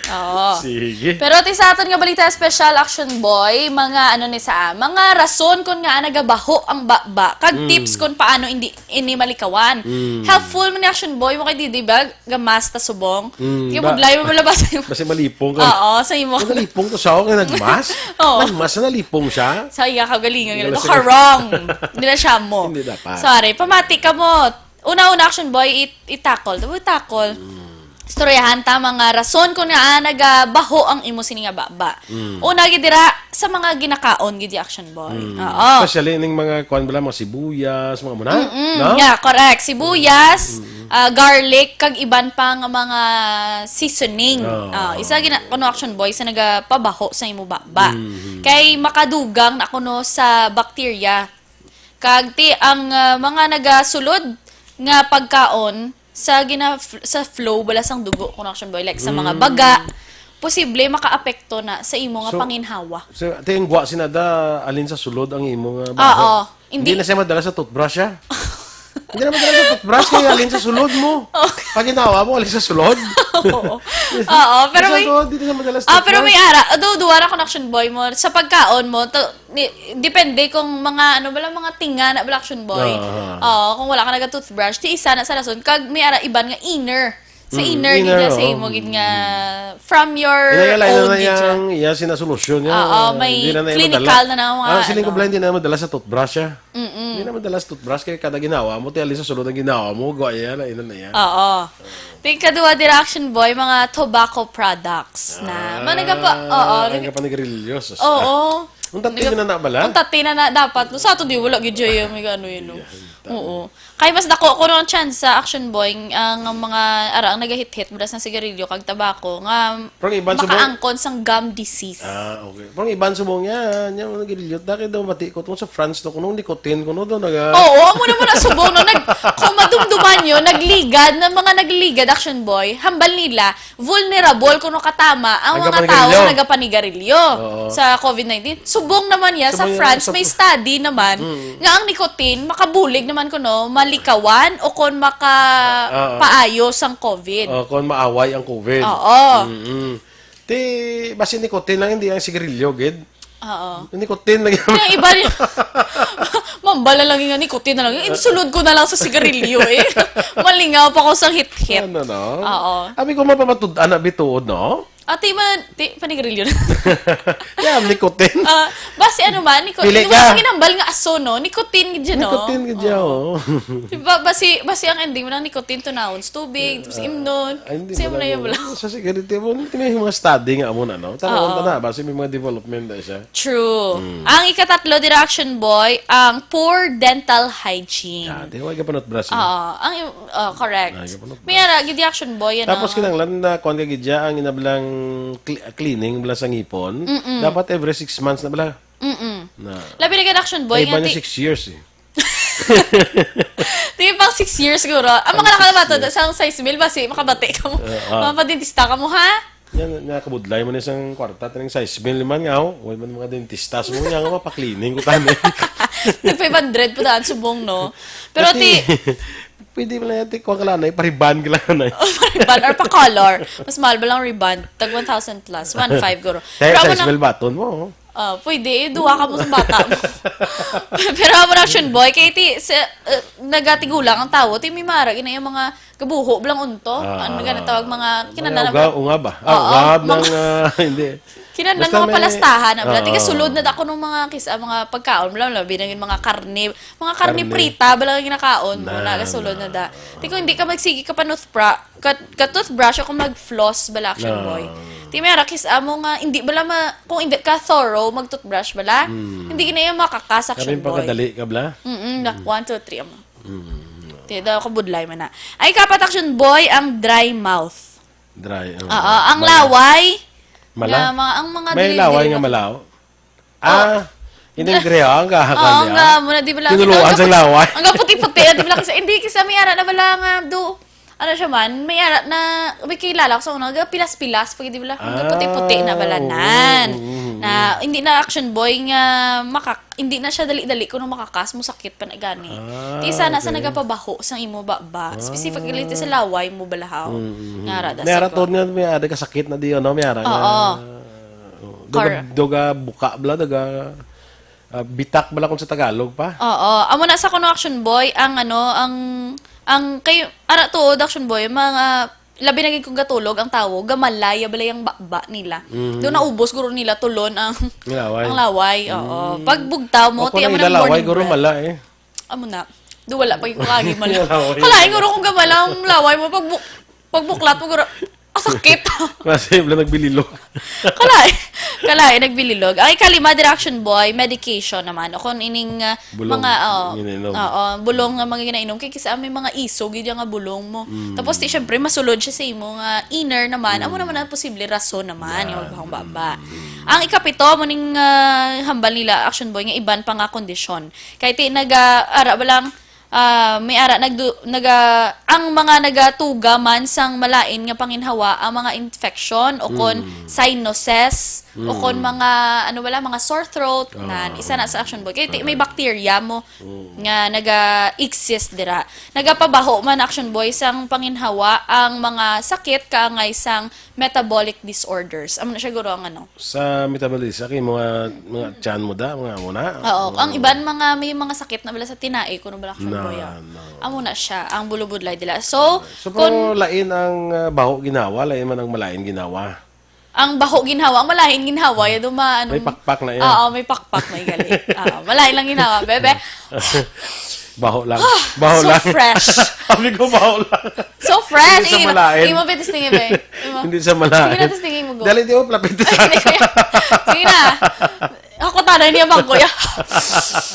Oo. Sige. Pero ti sa aton nga balita special, action boy, mga ano ni sa, mga rason kon nga nagabaho ang baba, kag Mm. tips kon paano hindi ini malikawan. Mm. Helpful man ni action boy mo kay di, di ba? Gamas ta subong. Mm, Kaya ba- maglay mo malabas yung Basi malipong ka. Oo, sa imo. Kung nalipong to siya, kung nagmas? Oo. Nagmas na nalipong siya? Sa iya kagalingan Hindi nila. na siya Karong. Hindi na siya mo. Hindi dapat. Sorry, pamati ka mo. Una-una, action boy, it, itakol. Diba itakol? Mm. Istoryahan ta mga rason kung nga nagabaho ang imo sini nga baba. Mm. Una gid dira sa mga ginakaon gid, action boy. Mm. Oo. Especially ning mga kuan bala, mga sibuyas, mga muna, Mm-mm. no? Yeah, correct. Sibuyas, Mm. ah, garlic, kag iban pa nga mga seasoning. Oo. Ah, isa gina kuno, action boy, sa nagapabaho sa imo baba. Mm. Kay makadugang na kuno sa bakterya. Kag ti ang, ah, mga nagasulod nga pagkaon sa gina sa flow bala sang dugo, kuno, action boy, like sa mga Mm. baga, posible makaapekto na sa imo nga So, panginhawa. So, ti ang gwa sinada, alin sa sulod ang imo nga baho? Oo. Hindi Hindi. na siya madala sa toothbrush, ah. Hindi na madala sa toothbrush, kaya alin sa sulod mo. Okay. Pag ginawa mo, alin sa sulod. Oo. Oo, pero Sa may sulod, dito na madala sa Ah, pero may toothbrush. ara, do duwa ra connection boy mo sa pagkaon mo, to, ni, depende kung mga ano bala, mga tinga na bala, action boy. Ah. Oo, kung wala ka naga-toothbrush, ti isa na sa rason kag may ara iban nga inner. Sa Mm, inner gid inner, na sa oo. imo gid nga from your Inayalay na own na gid siya. yang, iya sina solusyon niya. Oo, may Hindi na na iya clinical madala. na na mga Ah, siling ko ano. Bala, hindi na madala sa toothbrush siya. Mm-mm. Hindi na madala sa toothbrush kaya kada ginawa mo, ti alin sa sulod ang ginawa mo, gwa iya na, ina na iya. Oo. Ting kaduha dira, action boy, mga tobacco products na. Ah, Mga nagapa-, oo, ang nag- kapanigarilyo, sus. Oo. Unta Hindi ka, tinana bala? Unta tinana dapat. No, sa ato di, wala gid jay may ano yun, no? Yeah, unta. Oo. Kay mas dako ko ang chance sa Action Boy, ang mga ara, ang nagahit-hit, bala sa sigarilyo, kag tabako, nga Pero ang iban subong makaangkon sang gum disease. Ah, okay. Pero ang iban subong niya, niya, mga giliyot, dahil daw mati ko, tungkol sa France to, kunong nicotine, kuno daw naga- Oo, amo na mo na subong, no? Nag, kung madumduman nyo, nagligad, ng mga nagligad, Action Boy, hambal nila, vulnerable kuno katama ang mga Nagapanigarilyo. tao nga nagapanigarilyo Oo. sa covid nineteen. Subong naman niya, sa Subong niya, France, sa may study naman Mm. nga ang nicotine makabulig naman kuno malikawan o kon maka Ah, ah. paayo sang covid. Oh, kung maaway ang covid. Oo. Mm-mm. Ti, basi nicotine lang, hindi ang sigarilyo, gid. Oo. Nicotine lang yan. Kaya iba rin. Mambala lang yung nicotine na lang. Insulod ko na lang sa sigarilyo eh. Malingaw pa ko sa hit-hit. Ano, no? Oo. Abi ko mapamatud-an na bituod, no? Ate, ma, ti, panigarilyo na. Yeah, nicotine. Ah, basi ano man, nicotine. Pili Hindi mo ka. Sa ginambal nga aso, no? Nicotine gid siya, no? Nicotine gid siya, Oo. oh. Diba, basi, basi ang ending mo ng nicotine to nouns, tubig, tapos imnon. Ay, hindi Kasi mo mo na lang yun, yun. wala. Sa security mo, hindi may mga study nga amo na, no? Tama Oo. na, basi may mga development na siya. True. Mm. Ang ikatatlo, dira Action Boy, ang poor dental hygiene. Ah, di, wala ka pa not brushing. Oo, ang, oh, correct. Ay, ka pa not May brush. ara, gid Action Boy, ano? Tapos kinahanglan na kuwan ka gid siya, ang inablang cl-, cleaning bala sa ngipon. Mm-mm. Dapat every six months na bala. Mm-mm. Na. Labi na gid Action Boy, Ay, iba nga na ti- six years eh. Di ba, six years siguro? Ang mga Ang nakalabato six years. sa size mil, basi makabati ka mo. Eh, ah. Mapadentista ka mo, ha? Yan, nakabudlay mo na isang kwarta, tining size mil man nga, oh. Way man mga dentista, so, nga nga, mapaklining ko tani. Nag five hundred po daan subong, no? Pero Pati, ti- pwede mo na yan, ti, kuha ka lang, eh, pa-rebond ka lang, eh. Oh, pa-rebond or pa-color. Mas mahal ba lang rebond? Tag one thousand plus. One five, guro. Kaya Pero amo size na mil baton mo, oh. Ah, pwede, eh, duwa ka mo sa bata mo. Pero amo na, Action Boy, kay ti, sa, uh, nagatigulang ang tawo, ti may mara, ina yung mga gabuho, blang unto. Ah, Ano nga na tawag, mga mga kinananan uga, unga ba? Ah, Oo, ungab mga ng, ah, hindi. Kinananan Basta mga may palastahan, na, bla, Oo. tiga sulod na dako ng mga kis-, ah, mga pagkaon, bla, bla, binangin mga karne, mga karne Karne. prita, bla, ang ginakaon mo, Na, na, gasulod na. na da. Ti kung hindi ka magsigi ka pa, ka, ka toothbrush o kung mag-floss bala, Action No. Boy. Ti may arakis amo nga, hindi bala ma, kung hindi ka thorough mag-toothbrush bala, Mm. hindi na yung makakas, Action Boy. Kami pagkadali ka bala? Mm-mm, na, Mm. one, two, three, amo. Mm. Ti daw kabudlay man na. Ay, kapat, Action Boy, ang dry mouth. Dry, oh. Oo, ang Mala. laway. Mala? Nga, mga, ang mga May dili-, laway dili nga na- malaw? Ah, ining griha, ang gahakan Oo, niya. nga, muna, di ba lang, Tinuluan ang sa gaputi-, laway. ang gaputi-puti, di ba lang, kasi, hindi, kasi may ara na bala nga, do, ano siya man, may ara na, may kilala ko sa una, nga pilas-pilas, pag di ba lang, ang Ah, gaputi-puti na bala oo, nan. oo, oo. Na, hindi na Action Boy nga, makak-, hindi na siya dali-dali kuno makakas mo sakit pa na gani. Ah, Ti sana sa okay. nagapabaho sa imo baba, Ah. specifically ti sa laway mo balahaw. Mm, mm, mm. Nga ara da May sa ara ko. to nga, may ara ka sakit na di, ano, may ara nga, Oo. oh, doga, Kar- doga buka bala, doga, ah, bitak bala kung sa Tagalog pa. Oo. Amo na sa kuno, Action Boy, ang ano, ang, ang kay, ara tuod, Action Boy, mga, labi na gid kung gatulog ang tawo, gamalaya bala yung baba nila. Mhm. Doon naubos guro nila tulon ang, Ang laway. ang laway, oo. Mm. Pag bugtaw mo, Ako ti na amo na ila laway, morning guro breath. mala eh. Amo na. Do wala pa yung kagi mala. Laway. Kalain guro kung gamala ang laway mo, pag bu-, pag buklat mo, guro, ah, sakit. Kasi wala nagbililog. Kalain, kalain, nagbililog. Ay, kalima, dira Action Boy, medication naman. O kung ining, ah, Bulong mga, oh, ginainom. oo, bulong nga mga ginainom. Kay kisa may mga isog, yun yung nga bulong mo. Mm. Tapos, ti, syempre, masulod siya sa imo nga inner naman. Amo Mm. naman ang posible rason naman, Yan. yung magbahong baba. Mm. Ang ikapito, mo ning, ah, hambal nila, Action Boy, nga iban pa nga kondisyon. Kay ti, naga, ara ba lang, ah, may ara, nagdu-, naga, ang mga nagatuga man sang malain nga panginhawa, ang mga infection, o kon Mm. sinuses, o kon Mm. mga, ano wala, mga sore throat, Ah. nan, isa na sa Action Boy. Kay ti, may Ah. bacteria mo Mm. nga naga-exist dira. Nagapabaho man, Action Boy, sang panginhawa ang mga sakit kaangay sang metabolic disorders. Amo na siya, guro, ang ano. Sa metabolism, kay mga, mga tiyan mo da, mga amo na. Oo, ang Mm. iban mga, may mga sakit na bala sa tinai, kuno bala, Action Na, Boy, ah. na. Amo na siya, ang bulubudlay dila. So, So, kun pero lain ang, ah, baho ginawa, lain man ang malain ginawa. Ang baho ginhawa, ang malain ginhawa, ya duma, ano, May pakpak na yan. Oo, may pakpak, may gali. Oo, malain lang ginhawa, bebe. Baho lang. Ah, Baho so lang. fresh. Sabi ko, baho lang. So fresh. Hindi sa Imo, malain. imo, be, testingin, be. Imo. Hindi sa malain. Sige na, testingin mo, go. Dali, di mo, lapit sa Sige na. Ako tanay niya bangko ya.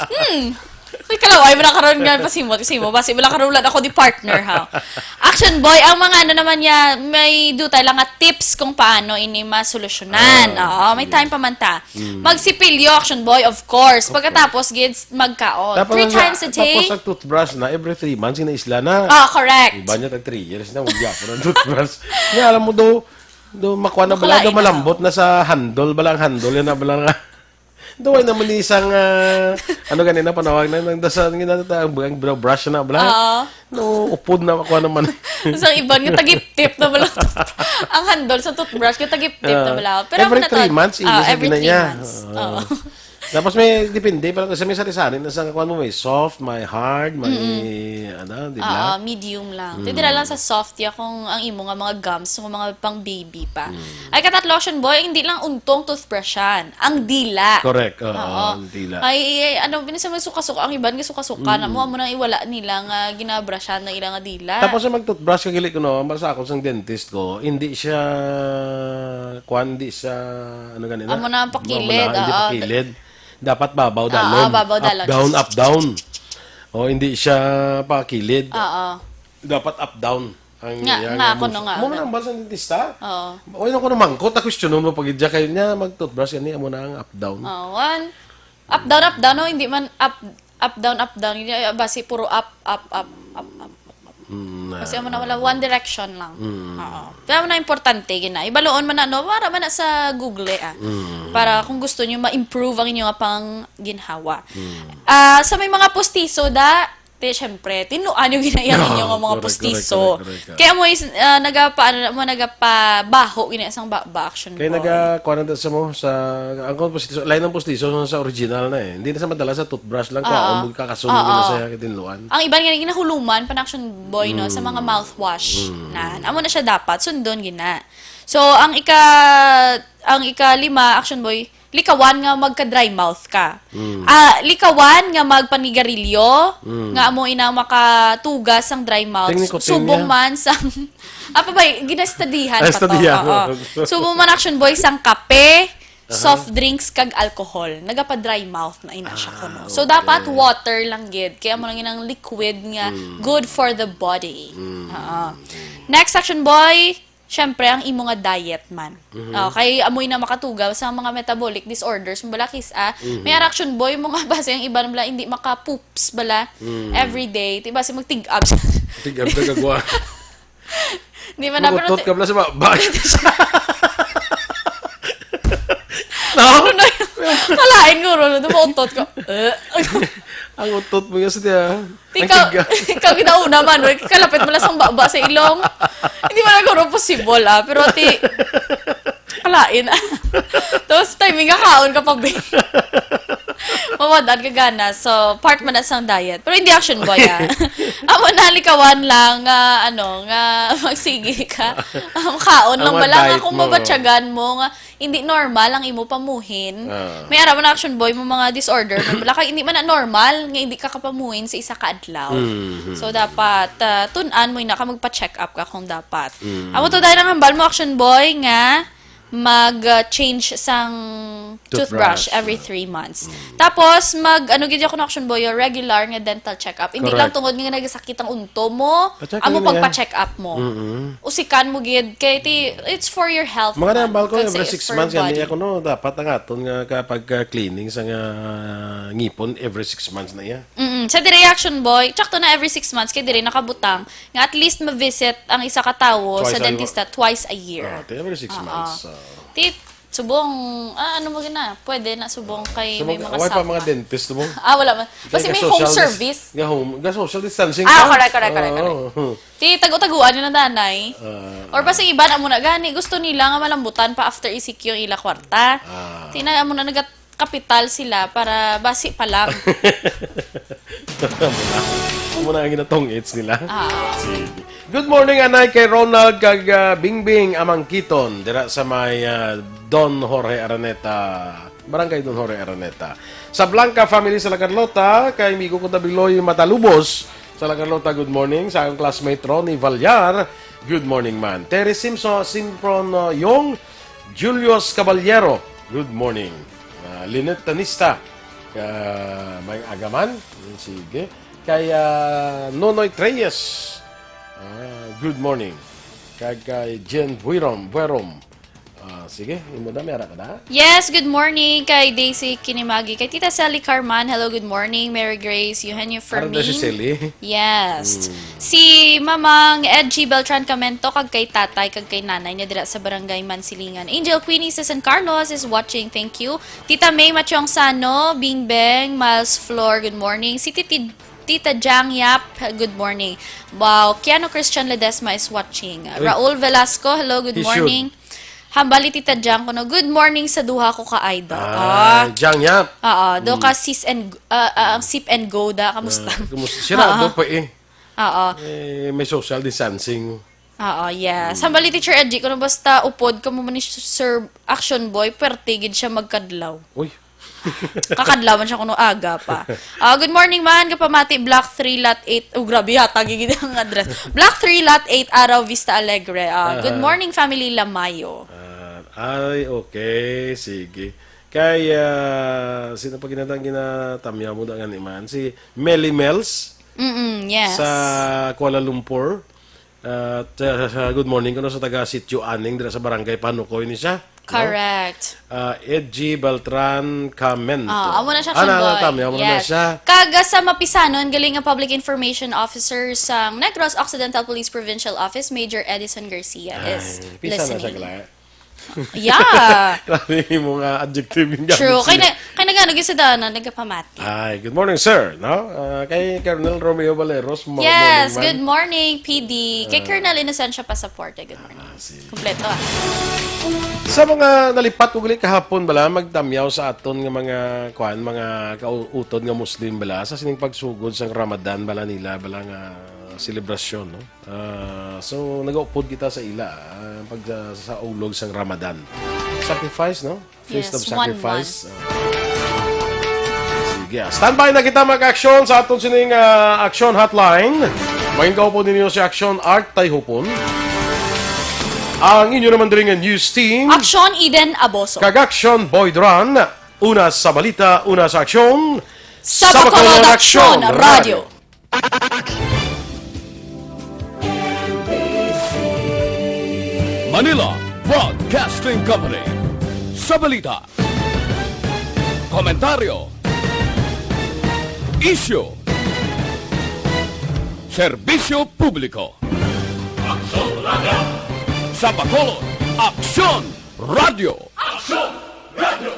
Hmm. Ay, kalaway mo na karon nga pasimot, pasimot. Basi wala karon, wala ako di partner, ha. Action boy, ang mga ano naman niya, may dutay lang nga tips kung paano ini masolusyonan. Ah, Oo, may sige. time pa man ta. Mm. Magsipilyo, action boy, of course. Of Pagkatapos, gid, magkaon. Tapos Three ang, times a day. tapos ang toothbrush na, every three months, inaisla na. Ah, correct. Iba niya, tag three years na, huwag po ng toothbrush. Nga, alam mo, do, do, makuha na bala, Makulain do, na. malambot na sa handle, bala ang handle, yan na bala nga. Duway naman ni isang, ah, ano ganina panawag na, nang dasa, ang ginata, ang, ang brush na, bala. Oo. No, upod na, makuha naman. Sa iban nga, tagiptip na bala. Ang handle sa toothbrush, nga tagiptip na Ah, bala. Pero every ako na three to, months, ah, inis ang every three ginaya. months. Oo. Oo. Tapos may, depende, parang kasi may sari-sari na sa kuwan mo, may soft, may hard, may, Mm-mm. ano, di ba? Oo, medium lang. Mm. Dira lang sa soft, ya, kung ang imo nga mga gums, kung mga pang baby pa. Mm. Ay, katatlo, action boy, hindi lang untong toothbrushan, ang dila. Correct, oo, Oo. ang dila. Ay, ay, ano, binasa mo suka-suka, ang iban nga suka-suka na mo, Mm. amo nang iwala nila nga ginabrushan na ila nga dila. Tapos ang mag-toothbrush, kagili ko, no, para sa ako, sang dentist ko, hindi siya, kuwan, hindi siya, ano ganina? Amo na ang pakilid, Amo na, hindi oo. pakilid. Dapat babaw, Oo, dalom. babaw, Up, dalom. down, up, down. O, hindi siya pakilid. Oo. Dapat up, down. Ang Nga, iyang nga, move. kuno nga. Mo na ang bal sa dentista? Oo. Oy, nako na mangkot, ta questionon mo pag idya kayo niya, mag-toothbrush, ani, amo na ang up, down. Oo, one. Up, down, up, down, no? Hindi man up, up, down, up, down. Hindi, ah, basi puro up, up, up, up, up, up, up. Mm, Kasi na, amo na wala, na. one direction lang. Mm. Oo. Kaya mo na importante, gina. Ibaloon man na, no? Para man na sa Google, eh, ah. Mm. Para kung gusto nyo ma-improve ang inyo nga pang ginhawa. Mm. Ah, sa may mga pustiso, da, ti, syempre, tinuan nyo ginayang inyo nga mga Correct, correct, pustiso. correct, correct, ah. Kaya mo is, ah, nagapa-, ano, mo nagapabaho, gina, isang ba, ba action Kaya boy. naga, kuha na sa mo, sa, ang kung pustiso, lain ng pustiso, no, sa original na eh. Hindi na sa madala sa toothbrush lang, Oo. kuha mo, kakasunod Oo. na sa kitinluan. Ang iban nga, ginahuluman, pan action boy, no, sa mga Mm. mouthwash. Mm. Na, amo na siya dapat, sundon, gina. So, ang ika, ang ika-lima, action boy, likawan nga magka-dry mouth ka. Mm. Ah, likawan nga magpanigarilyo, Mm. nga amo ina makatugas sang dry mouth. Ting nikotin Subong niya. man sang, apa ba, ginastadihan Ay, pa to. estadihan. Oo. Subong man action boy sang kape, Aha. soft drinks, kag alcohol. Nagapa-dry mouth na ina siya Ah, kuno. So, okay. dapat water lang gid. Kaya mo lang yun ang liquid nga Mm. good for the body. Mm. Oo. Next action boy, syempre, ang imo nga diet man. Mhm. Okay, amoy na makatugaw sa mga metabolic disorders. Balakis, ah, Mhm. may action boy mo nga base ang iban bala, hindi maka-poops bala Mm. every day. Di ba, si magtig-up. Tig-up na gagwa. Di man na, pero Magutot ti- ka bala sa baba. No? Ano na yun? Kalain ko, no? Dumautot ko. Eh. Ang utot mo yun sa tiyan. Ikaw, Ang tiga. ikaw ginauna man, no? Kalapit mo lang sa baba sa ilong. Hindi man ako possible, ah. Pero ti, kalain. Tapos timing nga kaon ka pa, be. Mawadaan ka gana. So, part man na sang diet. Pero hindi action boy, ah. Amo na, likawan lang nga, ano, nga magsige ka. Ang kaon lang Ang bala nga diet kung mo. mabatyagan mo nga hindi normal ang imo pamuhin. Ah. May ara man action boy mo mga disorder. May bala kay hindi man na normal nga hindi ka kapamuhin sa isa ka adlaw. Mhm. So, dapat, ah, tun-an mo ina ka, magpa-check up ka kung dapat. Mhm. Amo to dahil ang hambal mo action boy nga mag, ah, change sang toothbrush Toothbrush, every ah. three months. Mm. Tapos, mag, ano gid ako na action boy, yung regular nga dental check-up. Hindi lang Correct. tungod nga nagasakit ang unto mo, Pa-check amo up niya. pagpa-check up mo. Mm-mm. Usikan mo gid, kay ti, it's for your health Mga man, nambal ko, kasi every it's six for months, yan, body. niya ko, no, dapat ang aton nga kapag, ah, cleaning sa nga ngipon, every six months na iya. Mm-mm. Sa dire action boy, tsakto na every six months, kay dire nakabutang, nga at least ma-visit ang isa ka tawo Twice sa a dentista twice a year. Ah, ti, every six Oo. months, ah. Ti, subong, ah, ano mo gina? Pwede na subong kay Subong, may mga wala pa mga sakta. dentist, subong. Ah, wala man. Kaya Basta may ga-social home dis-, service. ga-home, ga-social distancing Ah, pa. correct, correct, correct, Oo. correct. Ti, tago-taguan yun ang danay. Ah. Or basta iba na muna gani, gusto nila nga malambutan pa after E C Q ang ila kwarta. Ah. Ti na muna nagkapital sila para basi pa lang. Amo na ang ginatong-its nila. Ah. Sige. Good morning, anay, kay Ronald kag, ah, Bingbing Amangkiton dira sa may, ah, Don Jorge Araneta, Barangay Don Jorge Araneta. Sa Blanca family sa La Carlota, kay amigo ko Dabiloy Matalubos sa La Carlota, good morning. Sa akong classmate Ronnie Vallar, good morning man. Terry Simpson, Simpron, uh, Yong, Julius Caballero, good morning. Ah, Lynette Tanista, ah, may agaman. Sige. Kay, ah, Nonoy Treyes, ah, good morning. Kag kay Jen Buirom, Buerom. Ah, sige, imo na, may ara ka na? Yes, good morning kay Daisy Kinimagi. Kay Tita Sally Carman, hello, good morning. Mary Grace, Eugenio Ara na si Fermin. Sally. Yes. Hmm. Si Mamang Edgy Beltran Camento, kag kay Tatay, kag kay Nanay niya dira sa Barangay Mansilingan. Angel Queenie sa San Carlos is watching. Thank you. Tita May Machong Sano, Bing Beng, Miles Flor, good morning. Si Titi-, Tita Jang Yap, good morning. Wow, Kiano Christian Ledesma is watching. Uy. Raul Velasco, hello, good He should. morning. Hambali, Tita Jang, kuno, "Good morning sa duha ko ka idol." Ah, Ah. Jang Yap. Oo, do Mm. ka sis and, ah, ah, ang sip and go da. Kamusta? Ah, kamusta? Sirado Oo. pa eh. Oo. Eh, may social distancing. Oo, yes. Mm. Hambali, Teacher Edgy, kuno basta upod ka mo man ni Sir Action Boy, pwerte gid siya magkadlaw. Uy. Kakadlaw man siya kuno aga pa. Ah, good morning man, kapamati, Block three, Lot eight. Oh, grabe, yata gid ang address. Block three, Lot eight, Araw, Vista Alegre. Ah, good Aha. morning, family Lamayo. Ah, ay, okay. Sige. Kay, ah, sino pa ginatang ginatamyaw mo da nga ni man? Si Melly Mels Mm-mm, yes. sa Kuala Lumpur. At, ah, good morning kuno sa taga Sitio Aning dira sa Barangay Panukoy ni siya, no? Correct. Ah, Edgy Beltran Camento. Ah, amo na siya, Ah, Action na, Boy. Tami, amo na Yes. siya. Kag sa Mapisanon, galing ang Public Information Officer sang Negros Occidental Police Provincial Office, Major Edison Garcia, Ay, is pisa na siya, listening. Gla. Yeah. Grabe yung mga adjective yung gamit True. Kay siya. na, kay nagano gyud sa daan, nagapamati. Ay, good morning, sir. No? Ah, kay Colonel Romeo Valeros, mo-, Yes, morning man. good morning, P D. Kay Ah. Colonel Inocencio Pasaporte, good morning. Ah, sige. Kompleto, ah. Sa mga nalipat ug uli kahapon bala, magtamyaw sa aton nga mga, kuan, mga kautod nga Muslim bala, sa sining pagsugod sang Ramadan bala nila, bala nga selebrasyon, no? Ah, so, nagaupod kita sa ila, ah, pag, ah, sa ulog sang Ramadan. Sacrifice, no? Feast Yes, of one Sacrifice. month. Ah. Sige, ah. Standby na kita mag-aksyon sa aton sining, ah, action hotline. Maging kaupod ninyo si Action Art Tayhupon. Ang inyo naman diri nga news team. Action Eden Aboso. Kag Action Boy Duran. Una sa balita, una sa aksyon. Sa Sa Bacolod Bacolod Action Action Radio. Radio. Manila Broadcasting Company. Sa balita, komentaryo, isyu, serbisyo publiko. Aksyon Radio. Sa Bacolod, Aksyon Radio. Aksyon Radio.